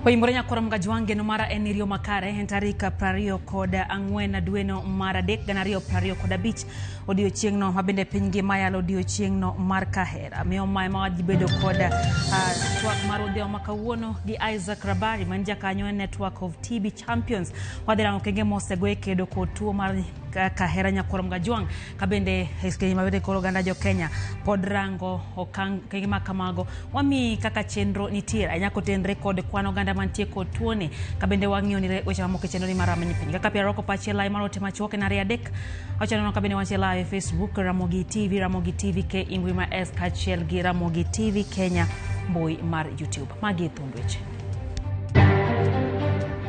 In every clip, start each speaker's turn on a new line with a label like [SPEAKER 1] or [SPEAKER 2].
[SPEAKER 1] Oimore nyakwar Mgajwang' geno mara en iriyo makare en tarik 24 dweno mar 3 2025 odiochieng'no mabende piny ngima yalo odiochieng'no mar kahera. Miyo mae ma wadhi bedo kod twak mar odhiambo ma kawuono gi Isaac Rabari man jakanyo e Network of TB Champions. Wadhi rango okenge mosego e kedo kod tuo mar kahera nyakwar Mgajwang' kabende e mabende koro oganda jo Kenya pod rango okang' okenge ma kamago. Wamiyi kaka chenro nitie ahinya kotenre kod kwan oganda mantie kod tuoni kabende wang'iyo ni weche mamoko e chenro ni mar Rameny Piny. Kaka piero rwako pachi e lai mar ote machuok en 23 ochano kabende wantie live e Facebook Ramogi TV, Ramogi TV K Ingwi ma S kaachiel gi Ramogi TV Kenya mbui mar YouTube. Magi e thuond weche.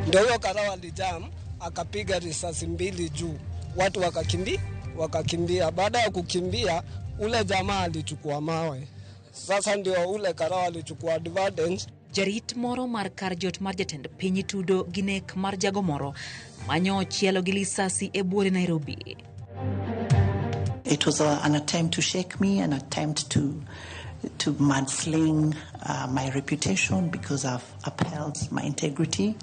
[SPEAKER 2] Ndio huyo karao alijam akapiga risasi mbili juu, watu wakakimbia. Baada ya kukimbia, ule jamaa alichukua mawe. Sasa ndio ule karao alichukua advantage.
[SPEAKER 1] Jarit moro mar kar jot mar jatend piny itudo gi nek mar jago moro manyo ochielo gi lisasi e buore Nairobi.
[SPEAKER 3] It was an attempt to shake me, an attempt to mudsling my reputation because I've upheld my integrity.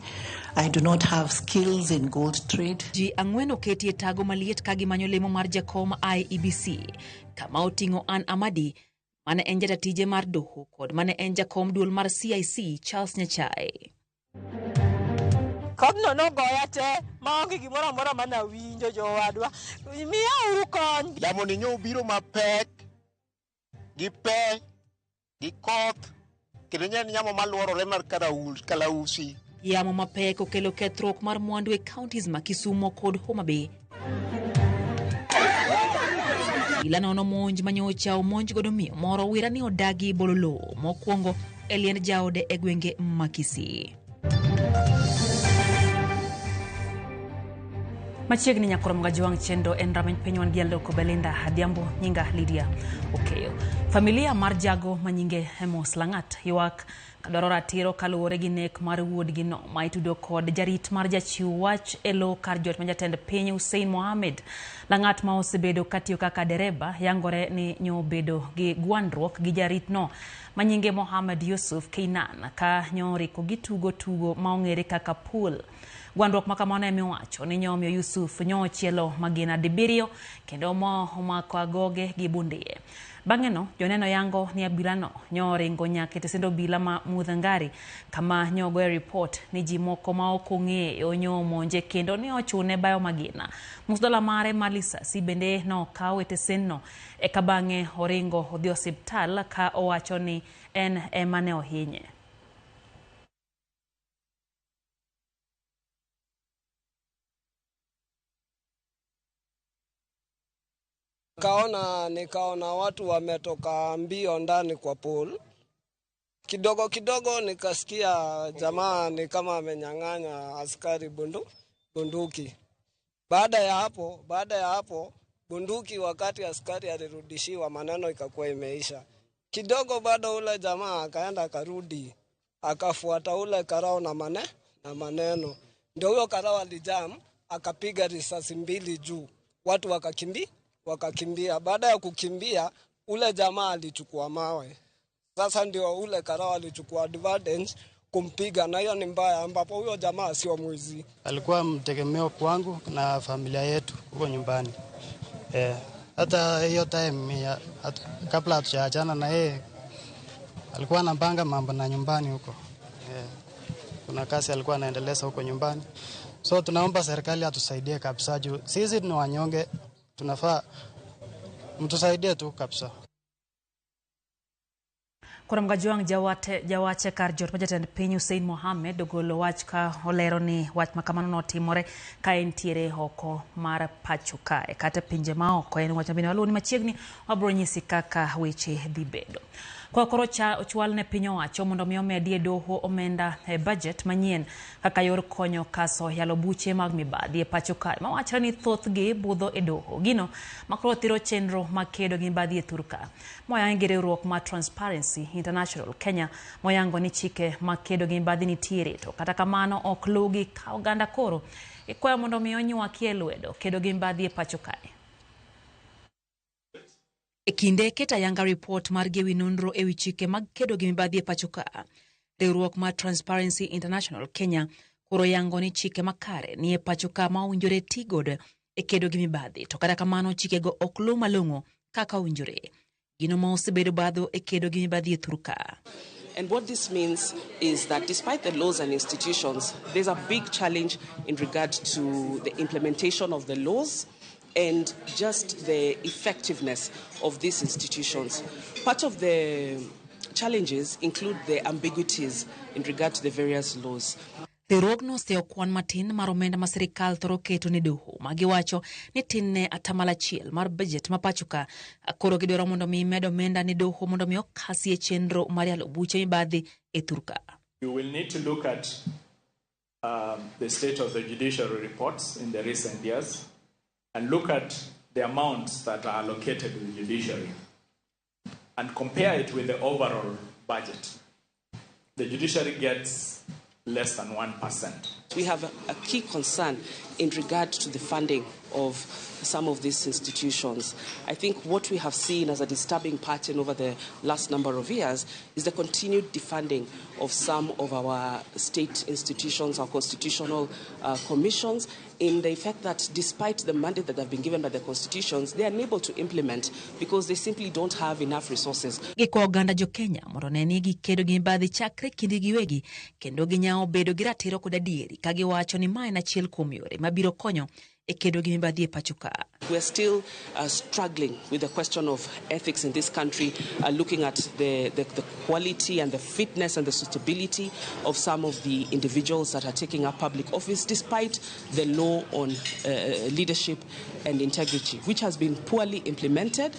[SPEAKER 3] I do not have skills in gold trade.
[SPEAKER 1] Ji ang'wen oketi e tago maliet ka gimanyo lemo mar jakom IEBC kama oting'o Ann Amadi mane en jata tije mar doho kod mane en jakom duol mar CIC Charles Nyachae.
[SPEAKER 4] Kodhno nogoya te maonge gimoro amora mane awinjo jowadwa. Miya uru kony.
[SPEAKER 5] Yamo ni nyo biro mapek gi pe gi koth kendo en yamo maluorore mar kalausi.
[SPEAKER 1] Yamo mapek okelo kethruok mar mwandu e counties ma Kisumo kod Homa Bay. Ila nono monj manyocha omonj godo miyo moro wira ni odagi bolo lowo mokwongo e liend jaode e gwenge ma Kisii. Machiegni nyakwar Mgajwang' chenro en Rameny Piny wan gi Aloko Belinda Adhiambo nyinga Lydia Okeyo. Familia mar jago ma nyinge Amos Lang'at ywak kadwaro ratiro kaluwore gi nek mar wuodgi no ma itudo kod jarit mar jachiw wach e lo kar jot ma jatend piny Hussein Mohamed. Lang'at ma osebedo katiyo kaka dereba yangore ni nyobedo gi gwandruok gi jarit no ma nyinge Mohamed Yusuf Keinan ka nyoriko gitugo tugo ma ong'ere kaka pool. Gwandruok ma kamano ema iwacho ni nyomiyo Yusuf nyochielo magina dibiriyo kendo mo omako agoge gi bundiye. Bang'e no, joneno yango ni abila no nyoringo nyaka e tesend obila ma Muthangari kama nyogoye ripot ni ji moko ma ok ong'eyo nyomonje kendo ne ochune bayo magina. Mus dola mare mar lisasi bende nokaw e tesendno eka bang'e oringo odhi osiptal ka owacho ni en ema ne ohinye.
[SPEAKER 2] Nikaona watu wametoka mbio ndani kwa pool. Kidogo kidogo nikasikia jamaa ni kama amenyang'anya askari bunduki. Baada ya hapo bunduki wakati askari alirudishiwa maneno ikakuwa imeisha. Kidogo bado ule jamaa akaenda akarudi akafuata ule karao na maneno. Ndio huyo karao alijam akapiga risasi mbili juu. Watu wakakimbia. Baada ya kukimbia ule jamaa alichukua mawe. Sasa ndio ule karao alichukua advantage kumpiga, na hiyo ni mbaya ambapo huyo jamaa sio mwizi.
[SPEAKER 6] Alikuwa mtegemeo kwangu na familia yetu huko nyumbani. Hata hiyo time kabla hatujaachana na yeye alikuwa anapanga mambo na nyumbani huko. Kuna kazi alikuwa anaendeleza huko nyumbani. So tunaomba serikali atusaidie kabisa juu sisi ni wanyonge, tunafaa mtusaidie tu kabisa.
[SPEAKER 1] Koro Mgajwang' jawache kar jot ma jatend piny Hussein Mohamed ogolo wach ka olero ni wach ma kamano notimore ka entiere oko mar pacho kae kata pinje ma oko. En wach mabende waluwo ni machiegni wabiro nyisi kaka weche dhi bedo. Kwa koro ochwal ne piny owacho mondo mi omedie doho omenda e budget manyien kaka yor konyo kaso yalo buche mag mibadhi e pacho kae mawachre ni thothgi budho e doho. Gino makoro thiro chenro mag kedo gi mibadhi e thur ka. Moyangi gi riwruok mar Transparency International Kenya moyango ni chike mag kedo gi mibadhi nitiere to kata kamano ok luwgi ka oganda koro ikwayo mondo mi onywakie lwedo kedo gi mibadhi e pacho kae. E kinde keto ayanga ripot margi ewi nonro ewi chike mag kedo gi mibadhi e pacho ka. Riwruok mar Transparency International Kenya koro yango ni chike makare nie pacho ka ma owinjore ti godo e kedo gi mibadhi, to kata kamano chikego ok luw malong'o kaka owinjore. Gino ma osebedo badho e kedo gi mibadhi e thur ka.
[SPEAKER 7] And what this means is that despite the laws and institutions, there's a big challenge in regard to the implementation of the laws and just the effectiveness of these institutions. Part of the challenges include the ambiguities in regard to the various laws.
[SPEAKER 1] Riwruogno oseyo kwan matin mar omenda ma sirikal thoro keto ne doho ma giwacho ni tin ne atamalo achiel mar bajet ma pacho ka. Koro gidwaro mondo mi med omenda ne doho mondo mi okasie chenro mar yalo buche mibadhi e thur ka.
[SPEAKER 8] You will need to look at the state of the judiciary reports in the recent years and look at the amounts that are allocated to the judiciary and compare it with the overall budget. The judiciary gets less than 1%.
[SPEAKER 7] We have a key concern in regard to the funding of some of these institutions. I think what we have seen as a disturbing pattern over the last number of years is the continued defunding of some of our state institutions, our constitutional commissions, in the effect that despite the mandate that have been given by the constitutions, they are unable to implement because they simply don't have enough resources.
[SPEAKER 1] Gikwa oganda jo Kenya mondo one ni gikedo gi mibadhi chakre kindgi giwegi kendo ginyawo bedo gi ratiro kod adieri ka giwacho ni ma en achiel kuom yore mabiro konyo e kedo gi mibadhi e pacho ka.
[SPEAKER 7] We are still struggling with the question of ethics in this country, looking at the quality and the fitness and the suitability of some of the individuals that are taking up public office, despite the law on leadership and integrity, which has been poorly implemented,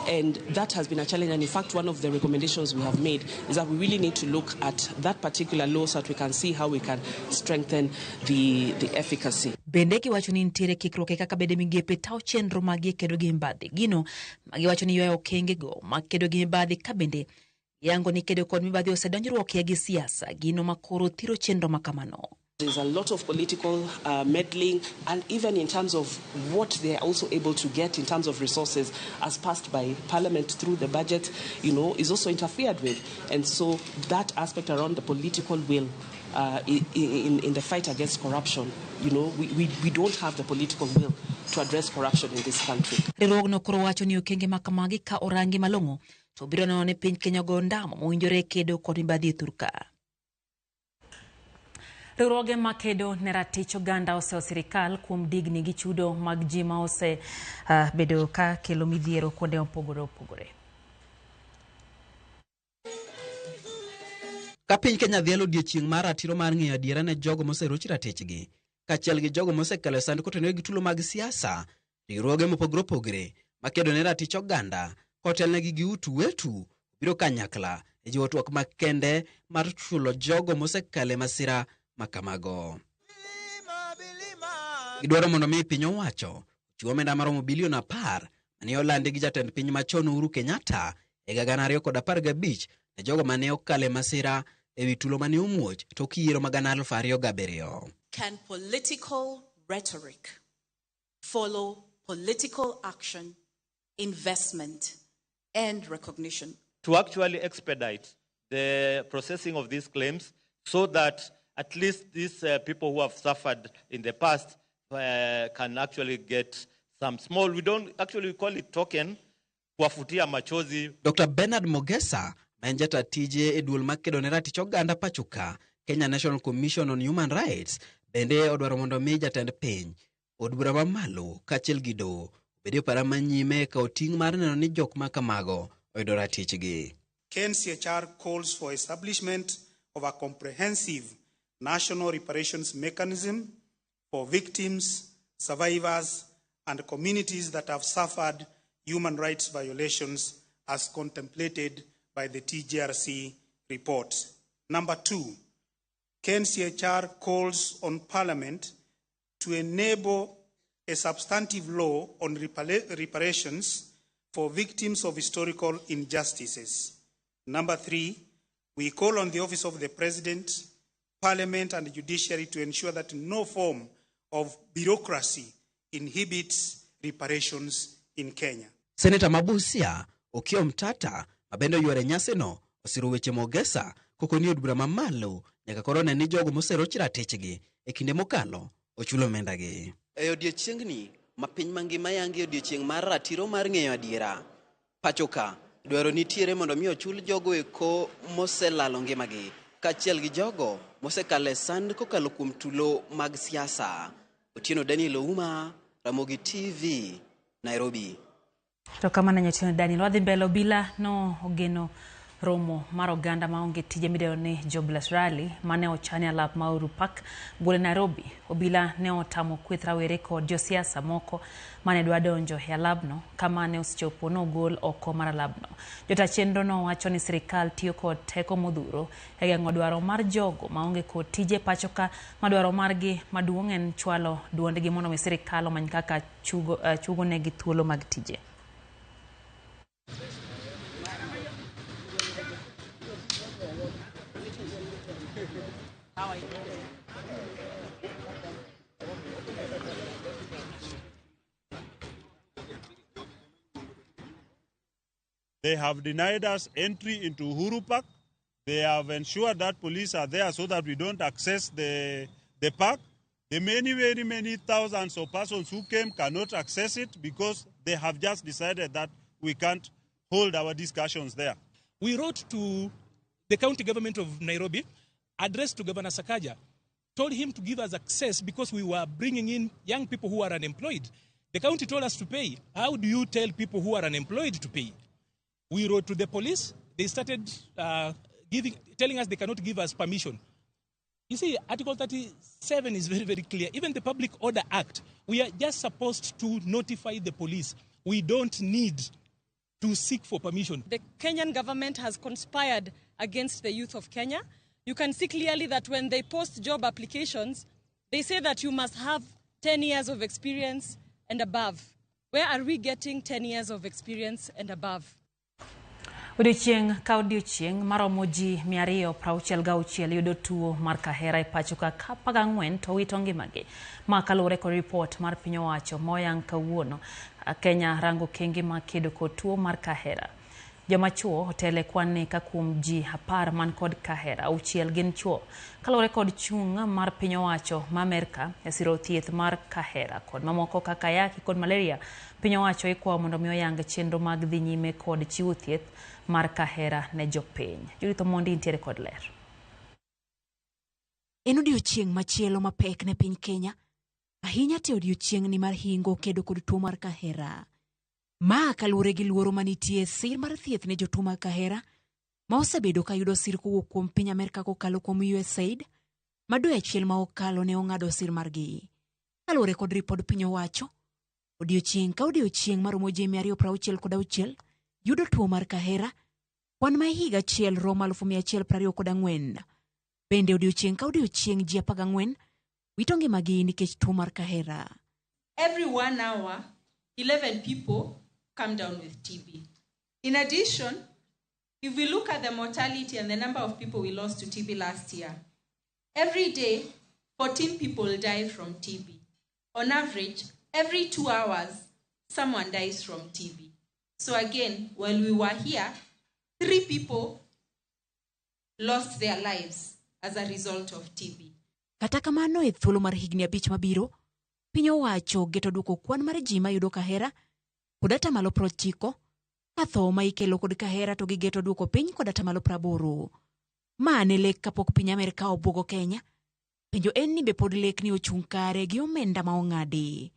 [SPEAKER 7] and that has been a challenge. And in fact, one of the recommendations we have made is that we really need to look at that particular law so that we can see how we can strengthen the efficacy.
[SPEAKER 1] Bende giwacho ni nitiere kikruok e kaka bede migepe tawo chenro maggi e kedo gi mibadhi, gino ma giwacho ni ywayo okengego mag kedo gi mibadhi ka bende yango ni kedo kod mibadhi osedonjruokie gi siasa, gino ma koro thiro chenro ma kamano.
[SPEAKER 7] There's a lot of political meddling, and even in terms of what they're also able to get in terms of resources as passed by Parliament through the budget, is also interfered with. And so that aspect around the political will in the fight against corruption, we don't have the political will to address corruption in this country.
[SPEAKER 1] Riwruogno koro wacho ni okenge ma kamagi ka orangi malong'o to biro neno ni piny Kenya go ndamo mowinjore kedo kod mibadhi e thur ka. Riwruoge makedo ne ratich oganda oseyo sirikal kuom digni gi chudo mag ji ma ose bedo ka kelo midhiero kuonde mopogore opogore.
[SPEAKER 9] Ka piny Kenya dhialo odiechieng' mar ratiro mar ng'eyo adiera ne jogo moseroch ratichgi, kaachiel gi jogo mosekalo e sand kotenore gi tulo mag siasa, riwruoge mopogore opogore makedo ne ratich oganda kotelnegi gi Utu Wetu biro kanyakla e jiwo twak makende mar chulo jogo mosekalo e masira makamago. Gidwaro mondo mi piny owacho ochiw omenda maromo bilion 10 mane olandi gi jatend piny machon Uhuru Kenyatta e higa 2015 ne jogo mane okalo e masira ewi tulo mane omuoch tok yiero mag 2007.
[SPEAKER 10] Can political rhetoric follow political action, investment, and recognition?
[SPEAKER 11] To actually expedite the processing of these claims so that at least these people who have suffered in the past can actually get some small, we don't actually call it token, kuwafutia machozi.
[SPEAKER 9] Dr. Bernard Mogesa, ma en jata tije e duol makedo ne ratich oganda pacho ka, Kenya National Commission on Human Rights, bende odwaro mondo mi jatend piny, od bura mamalo kaachiel gi doho obed e opara manyime kawo ting' mar neno ni jok ma kamago oyudo ratichgi.
[SPEAKER 12] KNCHR calls for establishment of a comprehensive national reparations mechanism for victims, survivors, and communities that have suffered human rights violations as contemplated by the TJRC report. Number 2, KNCHR calls on Parliament to enable a substantive law on reparations for victims of historical injustices. Number 3, we call on the Office of the President, Parliament and the Judiciary to ensure that no form of bureaucracy inhibits reparations in Kenya.
[SPEAKER 9] Senator Mabusia, Okiya Omtatah, mabende oyuoro e nyasino, osiro weche Mogesa koko ni od bura mamalo nyaka koro ne ni jogo moseroch ratichgi e kinde mokalo ochulo omendagi. E odiechiengni ma piny mangima yangi odiechieng' mar ratiro mar ng'eyo adiera, pacho ka dwaro nitiere mondo mi ochul jogo eko moselalo ngimagi kaachiel gi jogo mosekalo e sand kokalo kuom tulo mag siasa. Otieno Daniel Ouma, Ramogi TV, Nairobi.
[SPEAKER 1] To kamano Otieno Daniel, wadhi mbele. Obila no ogeno romo mar oganda maonge tije midendo ni Jobless Rally mane ochan e alap ma Uhuru Park buore Nairobi. Obila ne otamo kweth rawere kod josiasa moko mane dwa donjo e alabno kama ne osechopo nogol oko mar alabno. Jota chenro no wacho ni sirikal tiyo kod teko modhuro e geng'o dwaro mar jogo maonge kod tije pacho ka ma dwaro margi maduong' en chwalo duondgi mondo mi sirikal omany kaka chugo negi thuolo mag tije.
[SPEAKER 13] They have denied us entry into Uhuru Park. They have ensured that police are there so that we don't access the park. The many, very many thousands of persons who came cannot access it because they have just decided that we can't hold our discussions there.
[SPEAKER 14] We wrote to the county government of Nairobi, addressed to Governor Sakaja, told him to give us access because we were bringing in young people who are unemployed. The county told us to pay. How do you tell people who are unemployed to pay? We wrote to the police. They started telling us they cannot give us permission. You see, Article 37 is very, very clear. Even the Public Order Act, we are just supposed to notify the police. We don't need to seek for permission.
[SPEAKER 15] The Kenyan government has conspired against the youth of Kenya. You can see clearly that when they post job applications, they say that you must have 10 years of experience and above. Where are we getting 10 years of experience and above?
[SPEAKER 1] Odiochieng' ka odiochieng' maromo ji 266 yudo tuo mar kahera e pacho ka 14 to wito ngimagi. Ma kaluwore kod ripot mar piny owacho moyang kawuono, Kenya rango okenge mag kedo kod tuo mar kahera. Joma chuo otelo e kwan ni ka kuom ji 10 man kod kahera, 6 gin chuo. Kaluwore kod chung' mar piny owacho ma Amerka e siro thieth mar kahera kod mamoko kaka ayaki kod malaria, piny owacho ikwayo mondo mi oyang chenro mag dhi nyime kod chiwo thieth mar kahera ne jopiny. Judith Omondi nitiere kod ler.
[SPEAKER 16] En odiochieng' machielo mapek ne piny Kenya, ahinya te odiochieng'ni mar hingo kedo kod tuo mar kahera. Ma kaluwore gi luoro manitie sir mar thieth ne jotuo mag kahera ma osebedo ka yudo sir kowuok kuom piny Amerka kokalo kuom USAID, ma dwe achiel ma okalo ne ong'ado sir margi. Kaluwore kod ripod piny owacho, odiochieng' ka odiochieng' maromo ji 266 yudo tuo mar kahera, kwan ma higa achiel romo 124. Bende odiochieng' ka odiochieng' ji 14 wito ngimagi nikech tuo mar kahera.
[SPEAKER 17] Every 1 hour, 11 people come down with TB. In addition, if we look at the mortality and the number of people we lost to TB last year, every day, 14 people die from TB. On average, every 2 hours, someone dies from TB. So again, while we were here, 3 people lost their lives as a result of TB.
[SPEAKER 16] Kata kamano e thuolo mar higni 5 mabiro, piny owacho geto duoko kwan mar ji mayudo kahera kod atamalo 90, ka tho ma ikelo kod kahera to gigeto duoko piny kod atamalo 80. Ma ne lek kapok piny Amerka obwogo Kenya. Penjo en ni be pod lekni ochung' kare gi omenda ma ong'adi.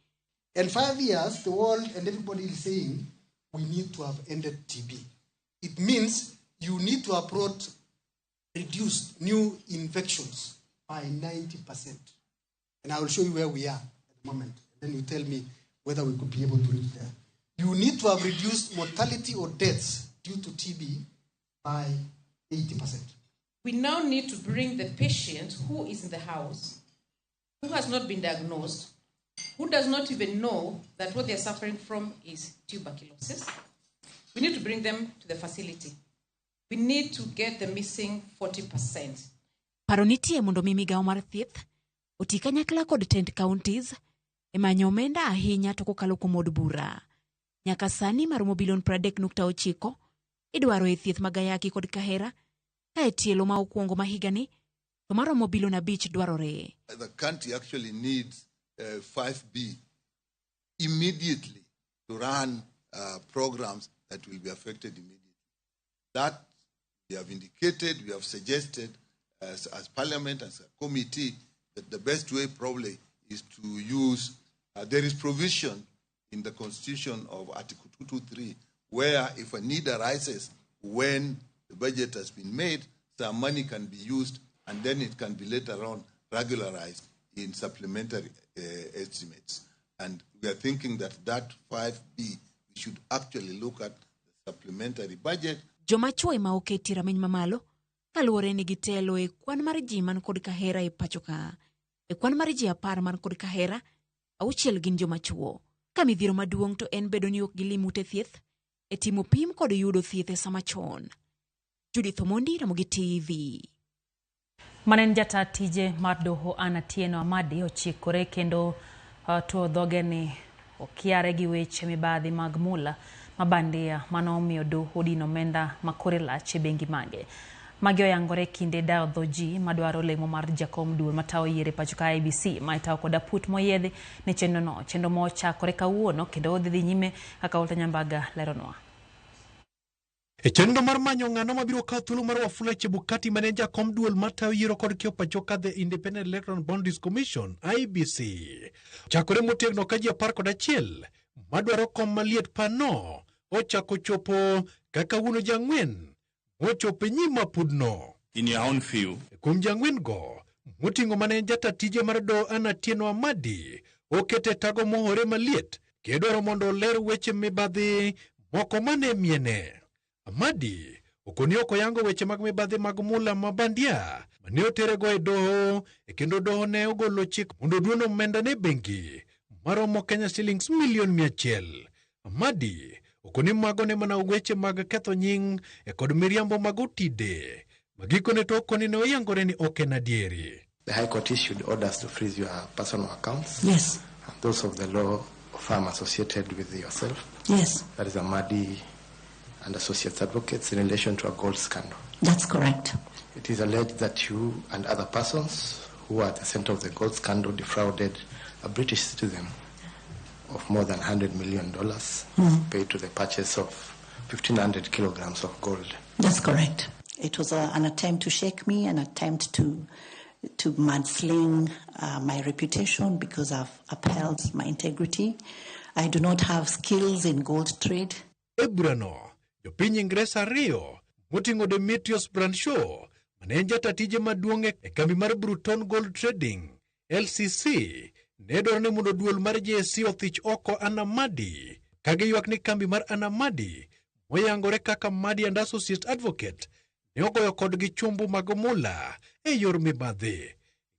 [SPEAKER 18] In 5 years, the world and everybody is saying we need to have ended TB. It means you need to approach reduced new infections by 90%. And I will show you where we are at the moment. Then you tell me whether we could be able to reach there. You need to have reduced mortality or deaths due to TB by 80%.
[SPEAKER 19] We now need to bring the patient who is in the house, who has not been diagnosed, who does not even know that what they're suffering from is tuberculosis. We need to bring them to the facility. We need to get the missing 40%.
[SPEAKER 16] Paro nitie mondo mi migawo mar thieth oti kanyakla kod tend counties e manyo omenda ahinya to kokalo kuom od bura. Nyaka sani maromo bilion 30.9 idwaro e thieth mag ayaki kod kahera, ka Ka e tielo ma okwongo ma higani to maromo bilion 5 dwarore.
[SPEAKER 20] The country actually needs 5B immediately to run programs that will be affected immediately. That we have indicated, we have suggested as Parliament, as a committee, that the best way probably is to use, there is provision in the Constitution of Article 223, where if a need arises when the budget has been made, some money can be used and then it can be later on regularized in supplementary estimates. And we are thinking that 5B, we should actually look at the supplementary budget.
[SPEAKER 16] Joma chwo ema oketi rameny mamalo kaluwore ni gitelo e kwan mar ji man kod kahera e pacho ka. E kwan mar ji 10 man kod kahera, 6 gin joma chwo. Ka midhiero maduong' to en bedo ni ok gilim ute thieth e timo pim kod yudo thieth e sama chon. Judith Omondi, Ramogi TV.
[SPEAKER 1] Manen jata tije mar doho Anna Atieno Amadi ochikore kendo tuo dhoge ni okiare gi weche mibadhi mag mula mabandia mano omiyo doho dino omenda makore lach e bengi mage. Magi oyangore kinde dayo dho ji madwaro lemo mar jakom duol matayo yiero e pacho ka IEBC ma itayo kod aput moyiedhi ne chenro no. Chenro mochakore kawuono kendo odhi dhi nyime kaka Walter Nyambaga leronwa.
[SPEAKER 21] E chenro mar manyo ng'ano mabiro kawo thuolo mar Wafula Chebukati mane jakom duol matayo yiero kod kiewo pacho ka The Independent Electoral Boundaries Commission IEBC. Chakore motegno ka ji 11 madwaro kom maliet pano ochako chopo kaka wuono ji 4 mochopo e nyim apudno.
[SPEAKER 22] In your own view.
[SPEAKER 21] Kuom ji 4 go moting'o mane jata tije mar doho Anna Atieno Amadi okete tago mohore maliet kidwaro mondo oler weche mibadhi moko mane miene. Amadi okoni ok oyango weche mag mibadhi mag mula mabandia mane oterego e doho e kendo doho ne ogolo chik mondo oduon omenda ne bengi maromo Kenya shillings milion 100. Amadi okoni mago ne mana weche mag ketho nying e kod miriambo mag otide magikone to okoni ne oyangore ni ok en adieri.
[SPEAKER 23] The High Court issued orders to freeze your personal accounts.
[SPEAKER 3] Yes.
[SPEAKER 23] And those of the law firm associated with yourself.
[SPEAKER 3] Yes.
[SPEAKER 23] That is Amadi and Associates Advocates in relation to a gold scandal.
[SPEAKER 3] That's correct.
[SPEAKER 23] It is alleged that you and other persons who are at the center of the gold scandal defrauded a British citizen of more than $100 million paid to the purchase of 1,500 kilograms of gold.
[SPEAKER 3] That's correct. It was an attempt to shake me, an attempt to mudsling my reputation because I've upheld my integrity. I do not have skills in gold trade.
[SPEAKER 21] E burano, jopiny Ingresa ariyo moting'o Demetrius Branshaw mane en jata tije maduong' e kambi mar Bruton Gold Trading LCC ne dwaro ni mondo duol mar JSC othich oko Anna Amadi ka giywak ni kambi mar Anna Amadi moyangore kaka Amadi and Associate Advocate ne ogoyo kodgi chumbu mag mula e yor mibadhi.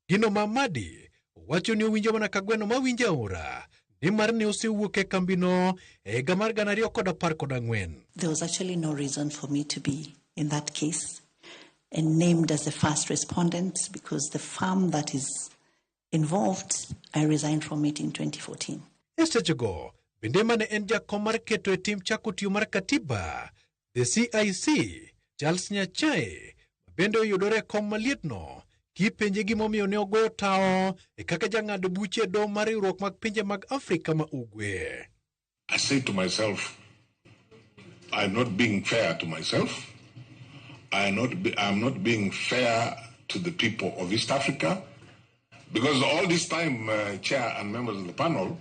[SPEAKER 21] Gino ma Amadi owacho ni owinjo mana ka gweno mawinjo aora nimar ne osewuok e kambino e higa mar 2014.
[SPEAKER 3] There was actually no reason for me to be in that case and named as the first respondent because the firm that is involved, I resigned from it in 2014.
[SPEAKER 21] E sechego, bende mane en jakom mar keto e tim chako tiyo mar katiba, the CIC, Charles Nyachae, bende oyudore e kom malietno, kipenje gimomiyo ne ogoyo tao e kaka jang'ad buche e doho mar riwruok mag pinje mag Afrika ma Ugwe.
[SPEAKER 24] I say to myself, I'm not being fair to myself. I'm not being fair to the people of East Africa, because all this time, Chair and members of the panel,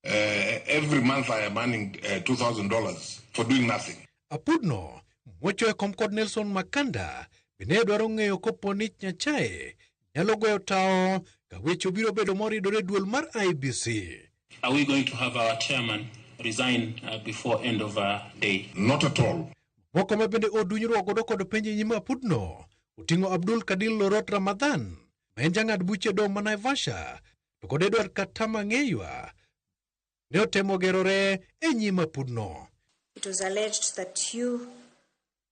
[SPEAKER 24] every month I am earning $2,000 for doing nothing.
[SPEAKER 21] Apudno, mocho e kom kod Nelson Makanda, bende dwaro ng'eyo kopo ni Nyachae nyalo goyo tao ka weche obiro bedo moridore duol mar IEBC.
[SPEAKER 25] Are we going to have our chairman resign before end of day?
[SPEAKER 24] Not at all.
[SPEAKER 21] Moko ma bende odunyruok godo kod penj e nyim apudno oting'o Abdul Kadir Lorot Ramadhan ma en jang'ad buche doho ma Naivasha to kod Edward Katama Ng'eywa ne otemo gerore e nyim apudno.
[SPEAKER 26] It was alleged that you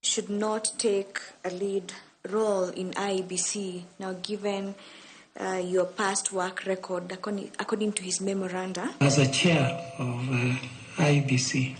[SPEAKER 26] should not take a lead role in IEBC now, given your past work record, according to his memoranda.
[SPEAKER 27] As a chair of IEBC,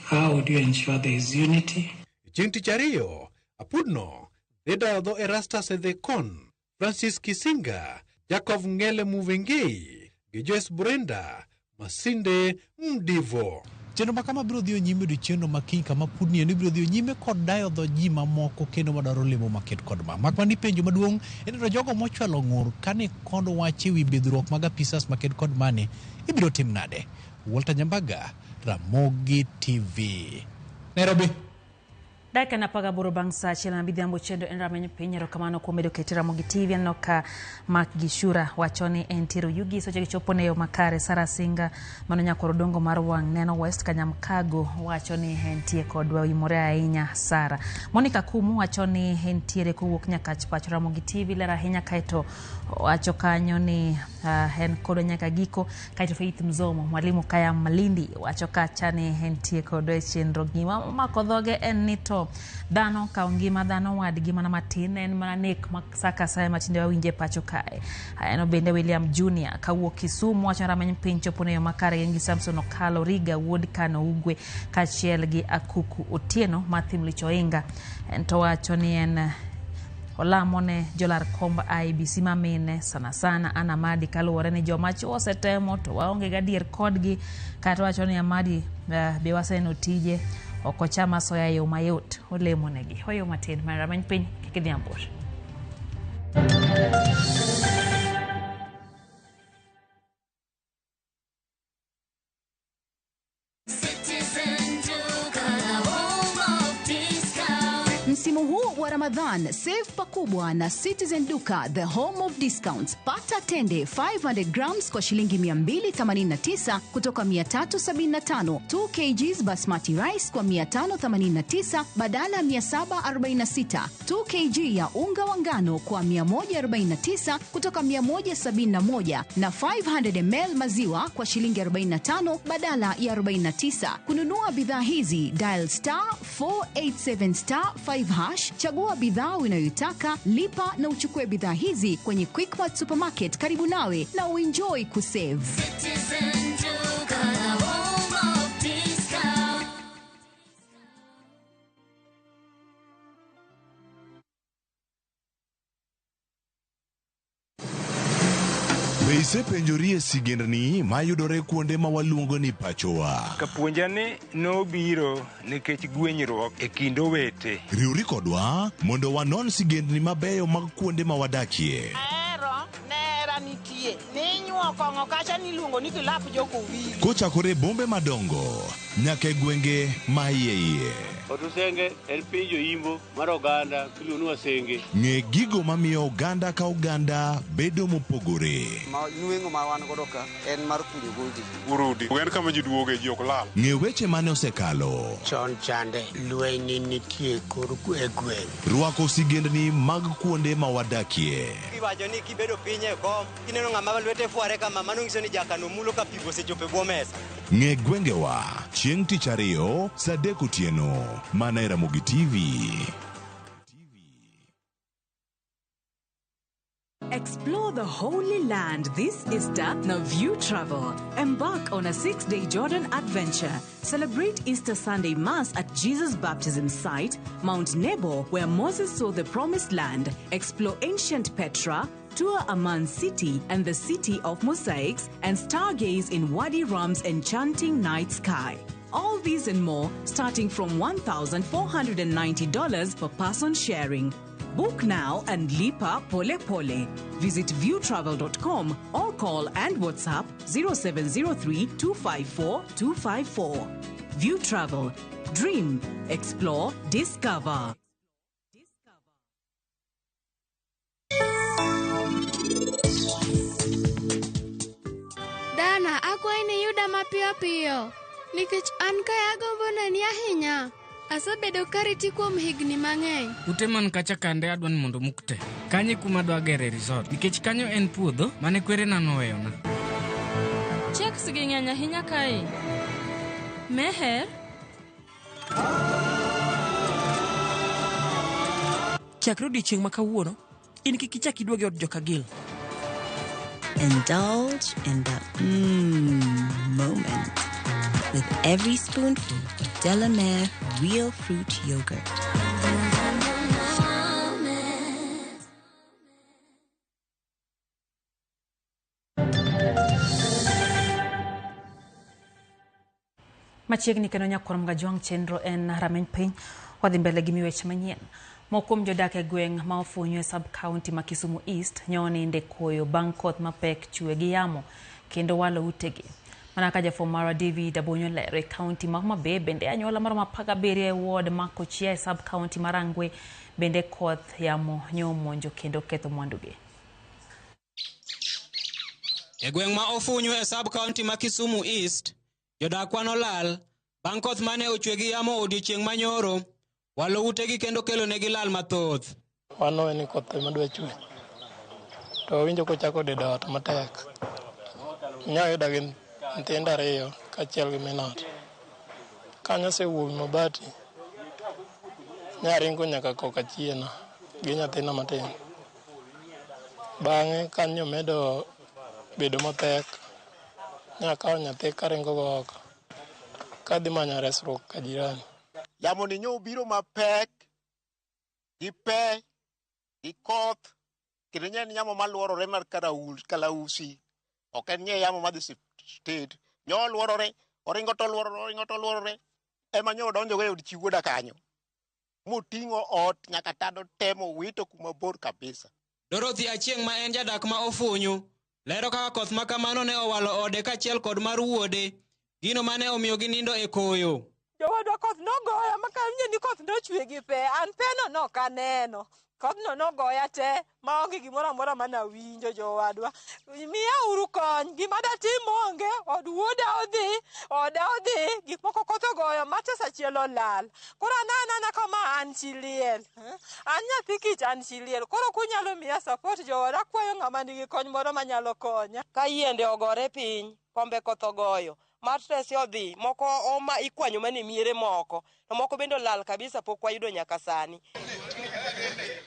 [SPEAKER 27] how would you ensure there is unity?
[SPEAKER 21] Chieng' tich ariyo, Apudno dhi dayo dho Erastus Ethekon, Francis Kisinga, Jacob Ngele Muvengei gi Joyce Brenda Masinde Mdivo.
[SPEAKER 2] Chenro ma kama biro dhiyo nyime odiechieng'no ma kiny kama pudni endo biro dhiyo nyime kod dayo dho ji mamoko kendo madwaro lemo maket kod ma. Mak mana ni penjo maduong' en ni to jogo mochwalo ng'ur kane kod wach ewi bidhruok mag apisas maket kod mani ibiro tim nade? Walter Nyambaga, Ramogi TV, Nairobi.
[SPEAKER 1] Dakika en 18 bang' saa achiel ma midhiambo chenro en rameny piny. Erokamano kuom bedo keti Ramogi TV. Aneno ka Mark Gishura wacho ni entiere Oyugis weche gichopo ne yo makare. Sara Singa mano nyakwar Odongo mar wang' neno West Kanyamkago wacho ni entie kodwa oimore ahinya Sara. Monica Kumu wacho ni entiere kowuok Nyakach pacho Ramogi TV ler ahinya kaeto wacho kanyo ni en kodwa nyaka giko. Kaeto Faith Mzomo mwalimu Kaya Malindi wacho kacha ni entie kodwa e chenro. Gima omako dhoge en ni to dhano kawo ngima dhano wadgi mana matin en mana nek ma sa ka sa ema tinde wawinje pacho kae. Aneno bende William Junior kawuok Kisumu wacho rameny piny chopo ne yo makare gin gi Samson Okalo Riga wuod Kano Ugwe kaachiel gi Akuku Otieno Matthew Mlicho Oinga. En to wacho ni en olamo ne jolar komb IEBC ma mine sana sana Anna Amadi kaluwore ni joma chuo osetemo to waonge gadier kodgi. Kata wacho ni Amadi be waseneno tije ok ocham asoya e yo mayot olemo negi. Hoyo matin mar rameny piny kik idhi mabor.
[SPEAKER 4] Msimu huu wa Ramadhan, save pakubwa na Citizen Duka, the home of discounts. Pata tende 500 grams kwa shilingi 289 kutoka 375, 2 kgs basmati rice kwa 589 badala ya 746, 2 kg ya unga wa ngano kwa 149 kutoka 171 na 500 ml maziwa kwa shilingi 45 badala ya 49. Kununua bidhaa hizi dial star 487 star 5 hash, chagua bidhaa unayoitaka, lipa na uchukue bidhaa hizi kwenye Quickmart Supermarket karibu nawe na uenjoy kusave.
[SPEAKER 5] Citizen Duka, the home of discount.
[SPEAKER 6] Be isepenjori e sigendni mayudore kuonde ma waluongo ni pachowa?
[SPEAKER 8] Kapuonja ni nobiro nikech gwenyruok e kind owete.
[SPEAKER 6] Riwri kodwa mondo wanon sigendni mabeyo mag kuonde ma wadakie.
[SPEAKER 22] Ahero nera nitie ninyuo kong'o kacha niluongo ni kilap jokowili.
[SPEAKER 6] Kochakore e bombe madongo nyaka e gwenge ma iye iye.
[SPEAKER 27] Otusenge en piny joimbo mar oganda miluongo ni Wasenge.
[SPEAKER 6] Ng'e gigo mamiyo oganda ka oganda bedo mopogore.
[SPEAKER 28] Ma nweng'o ma wan godo ka en mar kunyo goldi.
[SPEAKER 29] Urudi. En kama ji duoge ji ok lal.
[SPEAKER 6] Ng'e weche mane osekalo.
[SPEAKER 30] Chon chande lweny nitie kor e gweng'.
[SPEAKER 6] Rwako sigendni mag kuonde ma wadakie.
[SPEAKER 28] Iwacho ni kibedo piny e kom, kineno ng'ama lwete fware kama, mano nyiso ni jakano mulo ka pi osechopo e bwo mesa.
[SPEAKER 6] Ng'e gwengewa chieng' tich ariyo saa 3 otieno mana e Ramogi TV.
[SPEAKER 31] Explore the Holy Land this Easter na View Travel. Embark on a 6-day Jordan adventure. Celebrate Easter Sunday Mass at Jesus' baptism site, Mount Nebo, where Moses saw the Promised Land. Explore ancient Petra, tour Amman City and the City of Mosaics, and stargaze in Wadi Rum's enchanting night sky. All these and more starting from $1,490 per person sharing. Book now and lipa pole pole. Visit viewtravel.com or call and WhatsApp 0703 254 254. View Travel. Dream, explore, discover.
[SPEAKER 32] Dana, akwayi ni yuda mapiyo piyo nikech an kae agombo neni ahinya. Asebedo kariti kuom higni mang'eny.
[SPEAKER 33] Ute man kacha kande adwa ni mondo muk te. Kanye kuma adwa gere resort nikech kanyo en puodho mane kwerena noweyona.
[SPEAKER 15] Checks gi ng'eny ahinya kae. Meher?
[SPEAKER 34] Chakre odiechieng' ma kawuono, in kik ichak iduog e od Jokagil.
[SPEAKER 35] Indulge in the moment with every spoonful of Delamere Real Fruit Yogurt.
[SPEAKER 1] Machiegni kendo nyakwar Mgajwang' chenro en rameny piny. Wadhi mbele gi weche manyien. Moko kuom jodak e gweng' ma ofunyu e sub county ma Kisumu East nyoninde koyo bang' koth mapek chwe gi yamo kendo walo utegi. Mana ka jafwambo marwa David Abonyo lero e kaunti ma Homa Bay bende anyuola maromo 17 e ward ma Kochia e sub county ma Rangwe bende koth yamo nyomonjo kendo ketho mwandugi.
[SPEAKER 3] E gweng' ma ofunyu e sub county ma Kisumu East, jodak kwano lal bang' koth mane ochwe gi yamo odiochieng' manyoro, walo utegi kendo kelo negi lal mathoth.
[SPEAKER 7] Wanowe ni koth ema dwa chwe, to wawinjo kochako dedo ot matek. Nya yudo gi nyithindo ariyo kaachiel gi min ot. Kanyo osewuok mabati, nyaringo nyaka koka chiena gi nyathina matin. Bang'e kanyo medo bedo mapek, nyakawo nyathi karingo go oko, kadhi manyo resruok ka jirani.
[SPEAKER 9] Yamo ni nyo obiro mapek gi pe gi koth kendo nye en yamo maluorore mar kalausi ok en nye yamo madhi state nyo luorore oringo to luorore oringo to luorore ema nyo odonjo go e od chi wuoda kanyo moting'o ot nyaka tado temo wito kuma bor kabisa.
[SPEAKER 3] Dorothy Achieng' ma en jadak ma ofunyu lero kaka koth ma kamano ne owalo ode kaachiel kod mar wuode, gino mane omiyo ginindo e koyo.
[SPEAKER 10] Jowadwa koth nogoya ma kawinjo ni koth nochwe gi pe, an peno nok aneno. Kothno nogoya te maonge gimoro amora manawinjo jowadwa. Miya uru kony, gima datim onge, od wuoda odhi, oda odhi, gik moko koth ogoyo, matres achiel olal. Koro an anana kama an chi liel. An nyathi kich an chi liel. Koro kunyalo miya support jowadwa, akwayo ng'ama nigi kony moro manyalo konya.
[SPEAKER 11] Ka yiende ogore piny, kombe koth ogoyo, matres odhi, moko oma ikwanyo mane miere moko, to moko bende olal kabisa pok wayudo nyaka sani.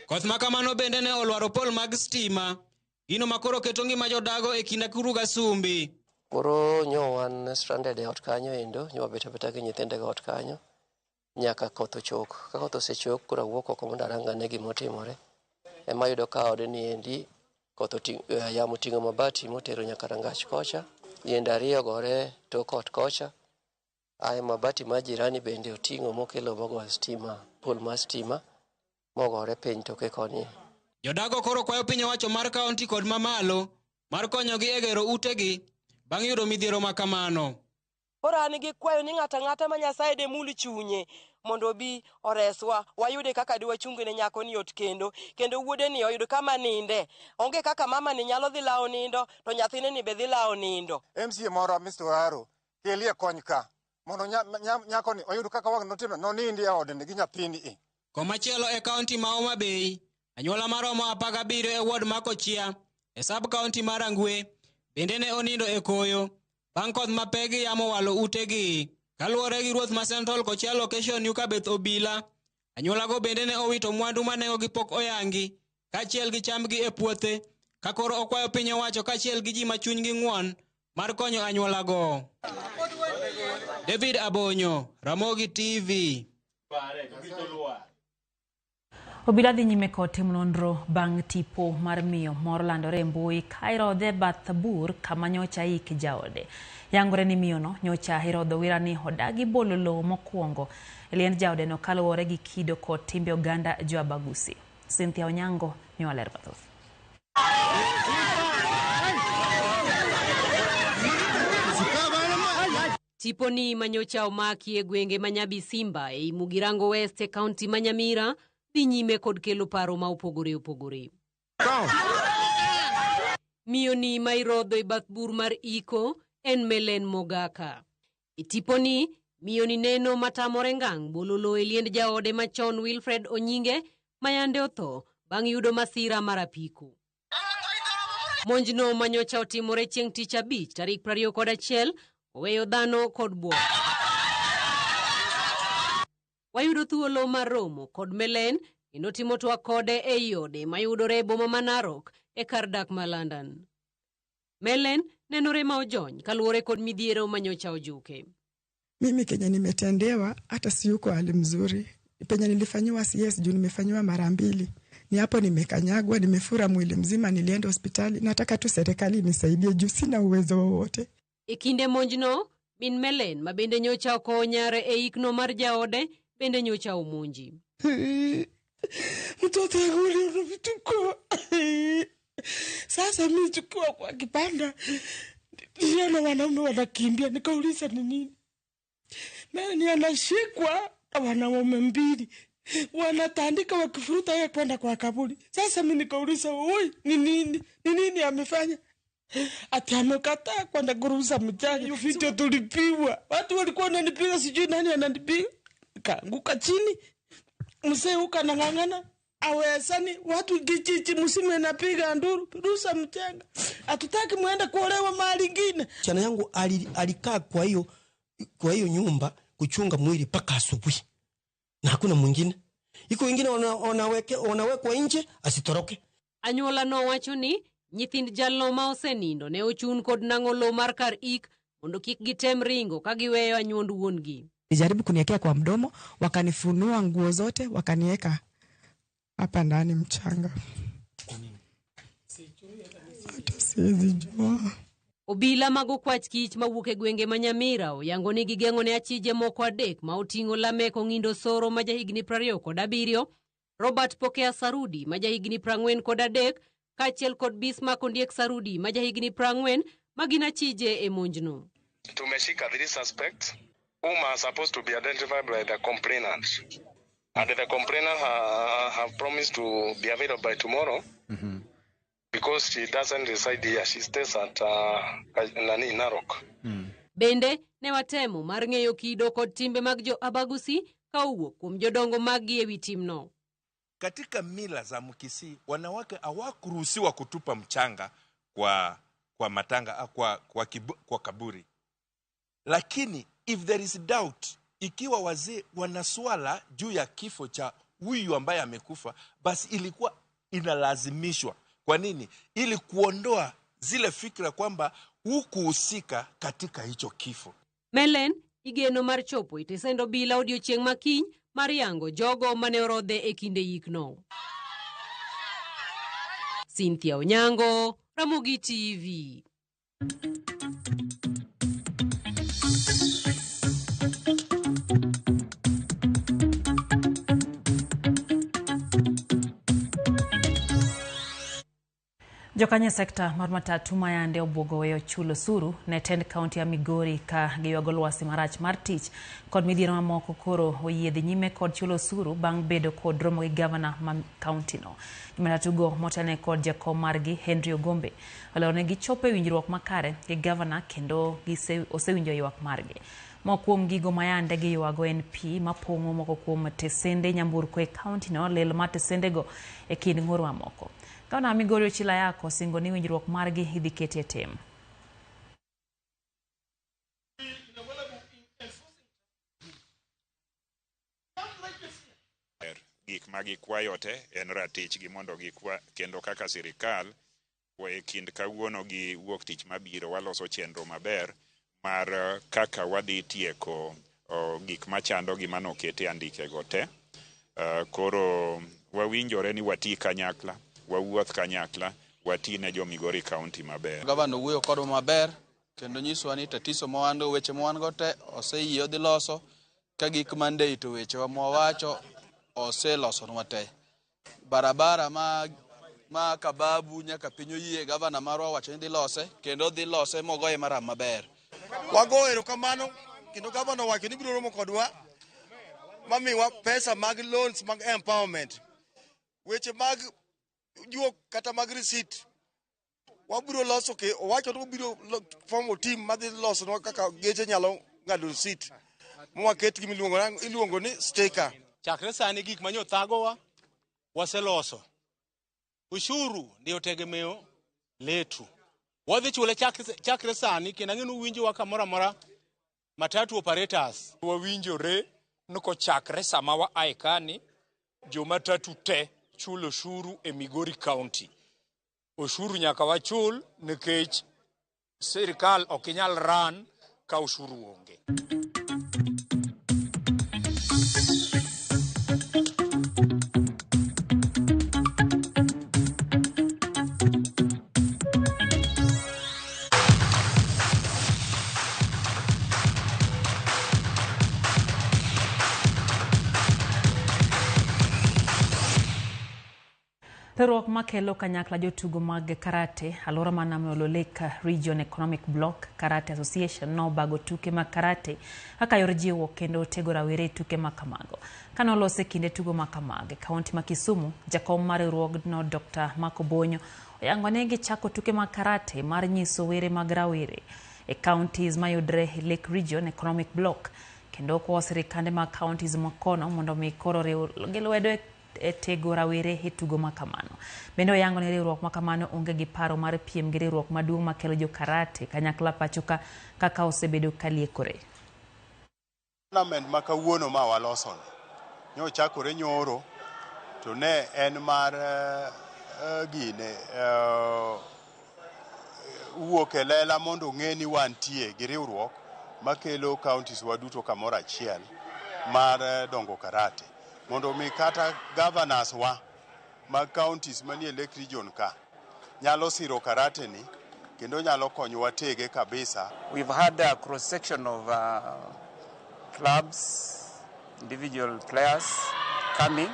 [SPEAKER 3] Koth ma kamano bende ne olwaro pol mag stima, gino ma koro keto ngima jodago e kind akuru gasumbi.
[SPEAKER 12] Koro nyo wan stranded e ot kanyo endo, nyo wabet abeta gi nyithinde e ot kanyo, nyaka koth ochok. Ka koth osechok, koro awuok oko mondo arang ane gima otimore. Ema ayudo ka odni endi, koth yamo oting'o mabati motero nyaka rangach kocha, yiende ariyo ogore tok ot kocha, ae mabati mar jirani bende oting'o mokelo mogoyo stima, pol mar stima, mogore piny toke koni.
[SPEAKER 3] Jodago koro kwayo piny owacho mar kaunti kod mamalo mar konyogi e gero utegi bang' yudo midhiero ma kamano.
[SPEAKER 11] Koro an gi kwayo ni ng'ato ang'ata ma Nyasaye demul chunye mondo obi oreswa, wayude kaka diwachung ne nyako ni ot kendo, kendo wuode ni oyud kama ninde. Onge kaka mama ni nyalo dhi lawo nindo, to nyathine ni be dhi lawo nindo.
[SPEAKER 13] MCA moro Mr. Oraro kelie kony ka mondo nyako ni oyud kaka wang' notimo nonindi e ode ni gi nyathini e.
[SPEAKER 3] Komachielo e kaunti ma Homa Bay, anyuola maromo 17 e ward ma Kochia e sub county ma Rangwe bende ne onindo e koyo bang' koth mapek gi yamo walo utegi. Kaluwore gi ruoth ma Central Kochia location Yukabeth Obila, anyuolago bende ne owito mwandu ma nengogi pok oyangi kaachiel gi chambgi e puothe ka koro okwayo piny owacho kaachiel gi ji ma chunygi ng'won mar konyo anyuolago. David Abonyo, Ramogi TV.
[SPEAKER 1] Obila dhi nyime kod timo nonro bang' tipo mar miyo moro landore e mbui ka irodhe e bath bur kama nyocha ik jaode. Yangore ni miyono nyocha irodho wira ni odagi bolo lowo mokwongo e liend jaodeno kaluwore gi kido kod timbe oganda jo Abagusi. Cynthia Onyango miwa ler mathoth.
[SPEAKER 14] Tiponi manyocha omaki e gwenge ma Nyabisimba ei Mugirango West e kaunti ma Nyamira dhi nyime kod kelo paro ma opogore opogore. Miyo ni ma irodho e bath bur mar iko en Melen Mogaka. E tiponi, miyo ni neno matamore ngang' bolo lowo e liend jaode machon Wilfred Onyinge mayande otho bang' yudo masira mar apiko. Monjno manyocha otimore chieng' tich abich tarik 21 oweyo dhano kod buok. Wayudo thuolo mar romo kod Melen kendo timo twak kode ei ode mayudore e boma ma Narok e kar dak ma London. Melen nenore ma ojony kaluwore kod midhiero manyocha ojuke.
[SPEAKER 16] Mimi kenye nimetendewa hata siyuko hali mzuri. Penye nilifanyiwa CS juu nimefanyiwa mara mbili. Ni hapo nimekanyagwa, nimefura mwili mzima, nilienda hospitali. Nataka tu serikali nisaidie juu sina uwezo wowote.
[SPEAKER 14] E kinde monjno, Min Melen ma bende nyocha okowo nyare e ikno mar jaode bende nyocha omonji.
[SPEAKER 2] Mtoto yangu uliona vituko. Sasa mimi tukiwa kwa kibanda niliona wanaume wanakimbia, nikauliza ni nini? Mimi anashikwa na wanaume mbili wanatandika wakifuruta yeye kwenda kwa kaburi. Sasa mimi nikauliza, oi, ni nini? Ni nini amefanya? Ati amekataa kwenda kuruhusa mchanga. Hiyo video tulipigwa. Watu walikuwa wananipiga, sijui nani ananipiga. Kaanguka chini. Mzee huko anang'ang'ana. Awezani watu kijiji msime napiga nduru, ruhusa mchanga. Hatutaki muende kuolewa mahali ingine.
[SPEAKER 4] Chana yangu alikaa kwa hiyo nyumba kuchunga mwili mpaka asubuhi. Na hakuna mwingine. Iko wengine wanawekwa nje asitoroke.
[SPEAKER 14] Anyuola nowacho ni nyithind jalno ma osenindo ne ochun kod nang'o lowo mar kar ik mondo kik gitem ringo ka giweyo anyuond wuon-gi.
[SPEAKER 16] Nilijaribu kuniekea kwa mdomo, wakanifunua nguo zote, wakanieka hapa ndani mchanga. Hata siwezi jua.
[SPEAKER 14] Obila mag okwach kich mawuok e gwenge ma Nyamira oyango ni gigeng'o ne achije moko adek ma oting'o Lamek Ong'indo Soro ma jahigni 27, Robert Pokea Sarudi ma jahigni 43, kaachiel kod Bismarck Ondiek Sarudi ma jahigni 40 ma gin achije e monjno.
[SPEAKER 5] Tumeshika 3 suspects whom are supposed to be identified by the complainant. And the complainant have promised to be available by tomorrow. Because she doesn't reside here, she stays at Nani Narok.
[SPEAKER 14] Bende ne watemo mar ng'eyo kido kod timbe mag jo Abagusi ka owuok kuom jodongo maggi ewi timno.
[SPEAKER 8] Katika mila za Mkisii, wanawake hawakuruhusiwa kutupa mchanga kwa matanga, kwa kaburi. Lakini if there is doubt, ikiwa wazee wana swala juu ya kifo cha huyu ambaye amekufa, basi ilikuwa inalazimishwa. Kwa nini? Ili kuondoa zile fikra kwamba hukuhusika katika hicho kifo.
[SPEAKER 14] Melen igeno mar chopo e tesend obila odiochieng' ma kiny mar yango jogo mane orodhe e kinde yikno. Cynthia Onyango, Ramogi TV.
[SPEAKER 1] Jokanyo e sekta mar matatu mayande obwogo weyo chulo osuru ne tend kaunti ya Migori ka giywago lwasi marach mar tich kod midhiero mamoko koro oyie dhi nyime kod chulo osuru bang' bedo kod romo gi gavana ma kaunti no. Matatu go motene kod jakom margi Henry Ogombe olero ni gichopo e winjruok makare gi gavana kendo osewinjo ywak margi. Moko kuom gigo mayande giywago en pi mapong'o moko kuom tesende nyamburko e kaunti no, lel mar tesendego e kind ng'ur mamoko. Gavana Migori Ochila Ayako osingo ni winjruok margi idhi keti e tim.
[SPEAKER 17] Gik ma gikwayo te en ratichgi mondo gikwa, kendo kaka sirikal e kind kawuono gi wuok tich mabiro waloso chenro maber mar kaka wadhi tieko gik machandogi manokete andikego te. Koro wawinjore ni wati kanyakla, wawuoth kanyakla, wati ne jo Migori County maber.
[SPEAKER 18] Gavana owuoyo kodwa maber kendo nyiswa ni tatizo ma wan go, weche ma wan go te oseyie odhi loso ka gik mandate to wechewa mwawacho oselosonwa te. Barabara ma Kababu nyaka piny oyie, gavana marwa owacho ni dhi lose kendo dhi lose mogoye maram maber.
[SPEAKER 19] Wago erokamano kendo gavana owacho ni biro romo kodwa mamiwa pesa mag loans mag empowerment. Weche mag juok kata mag receipt wabiro loso ke owacho ni obiro formo team madhi losonwa kaka geche nyalo ng'ado receipt mwaket gima iluongo ni sticker.
[SPEAKER 20] Chakre sani gik manyo thagowa waseloso. Ushuru ndio tegemeo letu. Wadhi chule chakre sani kendo ang'e ni uwinjowa kamoro amora matatu operators.
[SPEAKER 21] Wawinjore ni kochakre sama wa ae kani, jomatatu te chulo ushuru e Migori County. Ushuru nyaka wachul nikech sirikal ok inyal ran ka ushuru onge.
[SPEAKER 1] Riwruok makelo kanyakla jotugo mag karate alwora mar Nam Olo Lake Region Economic Bloc Karate Association nobago tuke mag karate kaka yor jiwo kendo tego rawere e tuke ma kamago. Kane olos e kinde tugo ma kamago e kaunti ma Kisumu, jakom mar riwruogno Dr. Mark Obonyo oyango ni gichako tuke mag karate mar nyiso were mag rawere e counties mayudre e Lake Region Economic Bloc kendo okwayo sirikande mag counties makono mondo mi koro riw gi lwedo e tego rawere e tugo ma kamano. Bende oyango ni riwruok ma kamano onge gi paro mar piem gi riwruok maduong' makelo jo karate kanyakla pacho ka kaka osebedo ka liekore.
[SPEAKER 6] Tournament ma kawuono ma walosono nyochakore nyoro to ne en mar gine wuok e lela mondo ong'e ni wantie gi riwruok makelo counties wa duto kamoro achiel mar dongo karate mondo mi kata governors wa mag counties manie Lake Region ka nyalo siro karate ni kendo nyalo konyowa tege kabisa.
[SPEAKER 15] We've had a cross section of clubs, individual players coming,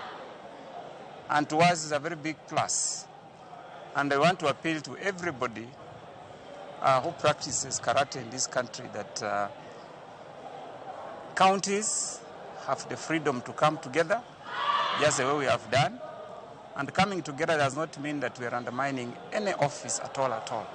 [SPEAKER 15] and to us is a very big plus. And I want to appeal to everybody who practices karate in this country that counties have the freedom to come together, just the way we have done. And coming together does not mean that we are undermining any office at all, at all.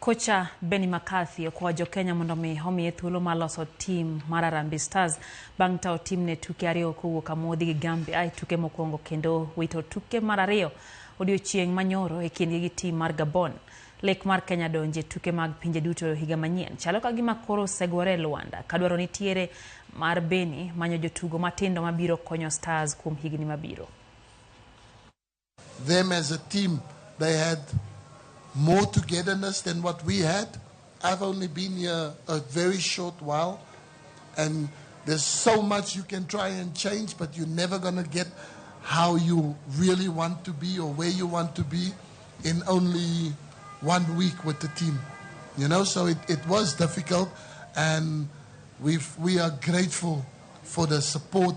[SPEAKER 1] Kocha Benni McCarthy okwayo jo-Kenya mondo mi omiye thuolo mar loso tim mar Harambee Stars bang' tayo timne tuke ariyo kowuok amodhi gi Gambia e tuke mokwongo kendo wito tuke mar ariyo odiochieng' manyoro e kindgi gi tim mar Gabon. Lek mar Kenya donje e tuke mag pinje duto higa manyien chalo ka gima koro osegore e lwanda ka dwaro nitiere mar Benni manyo jotugo matindo mabiro konyo Stars kuom higni mabiro.
[SPEAKER 22] Them as a team, they had more togetherness than what we had. I've only been here a very short while, and there's so much you can try and change, but you're never going to get how you really want to be or where you want to be in only 1 week with the team. You know, so it was difficult, and we are grateful for the support,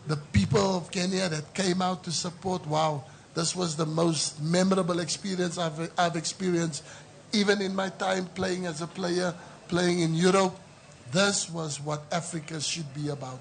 [SPEAKER 22] the people of Kenya that came out to support. Wow, this was the most memorable experience I've experienced, even in my time playing as a player, playing in Europe. This was what Africa should be about.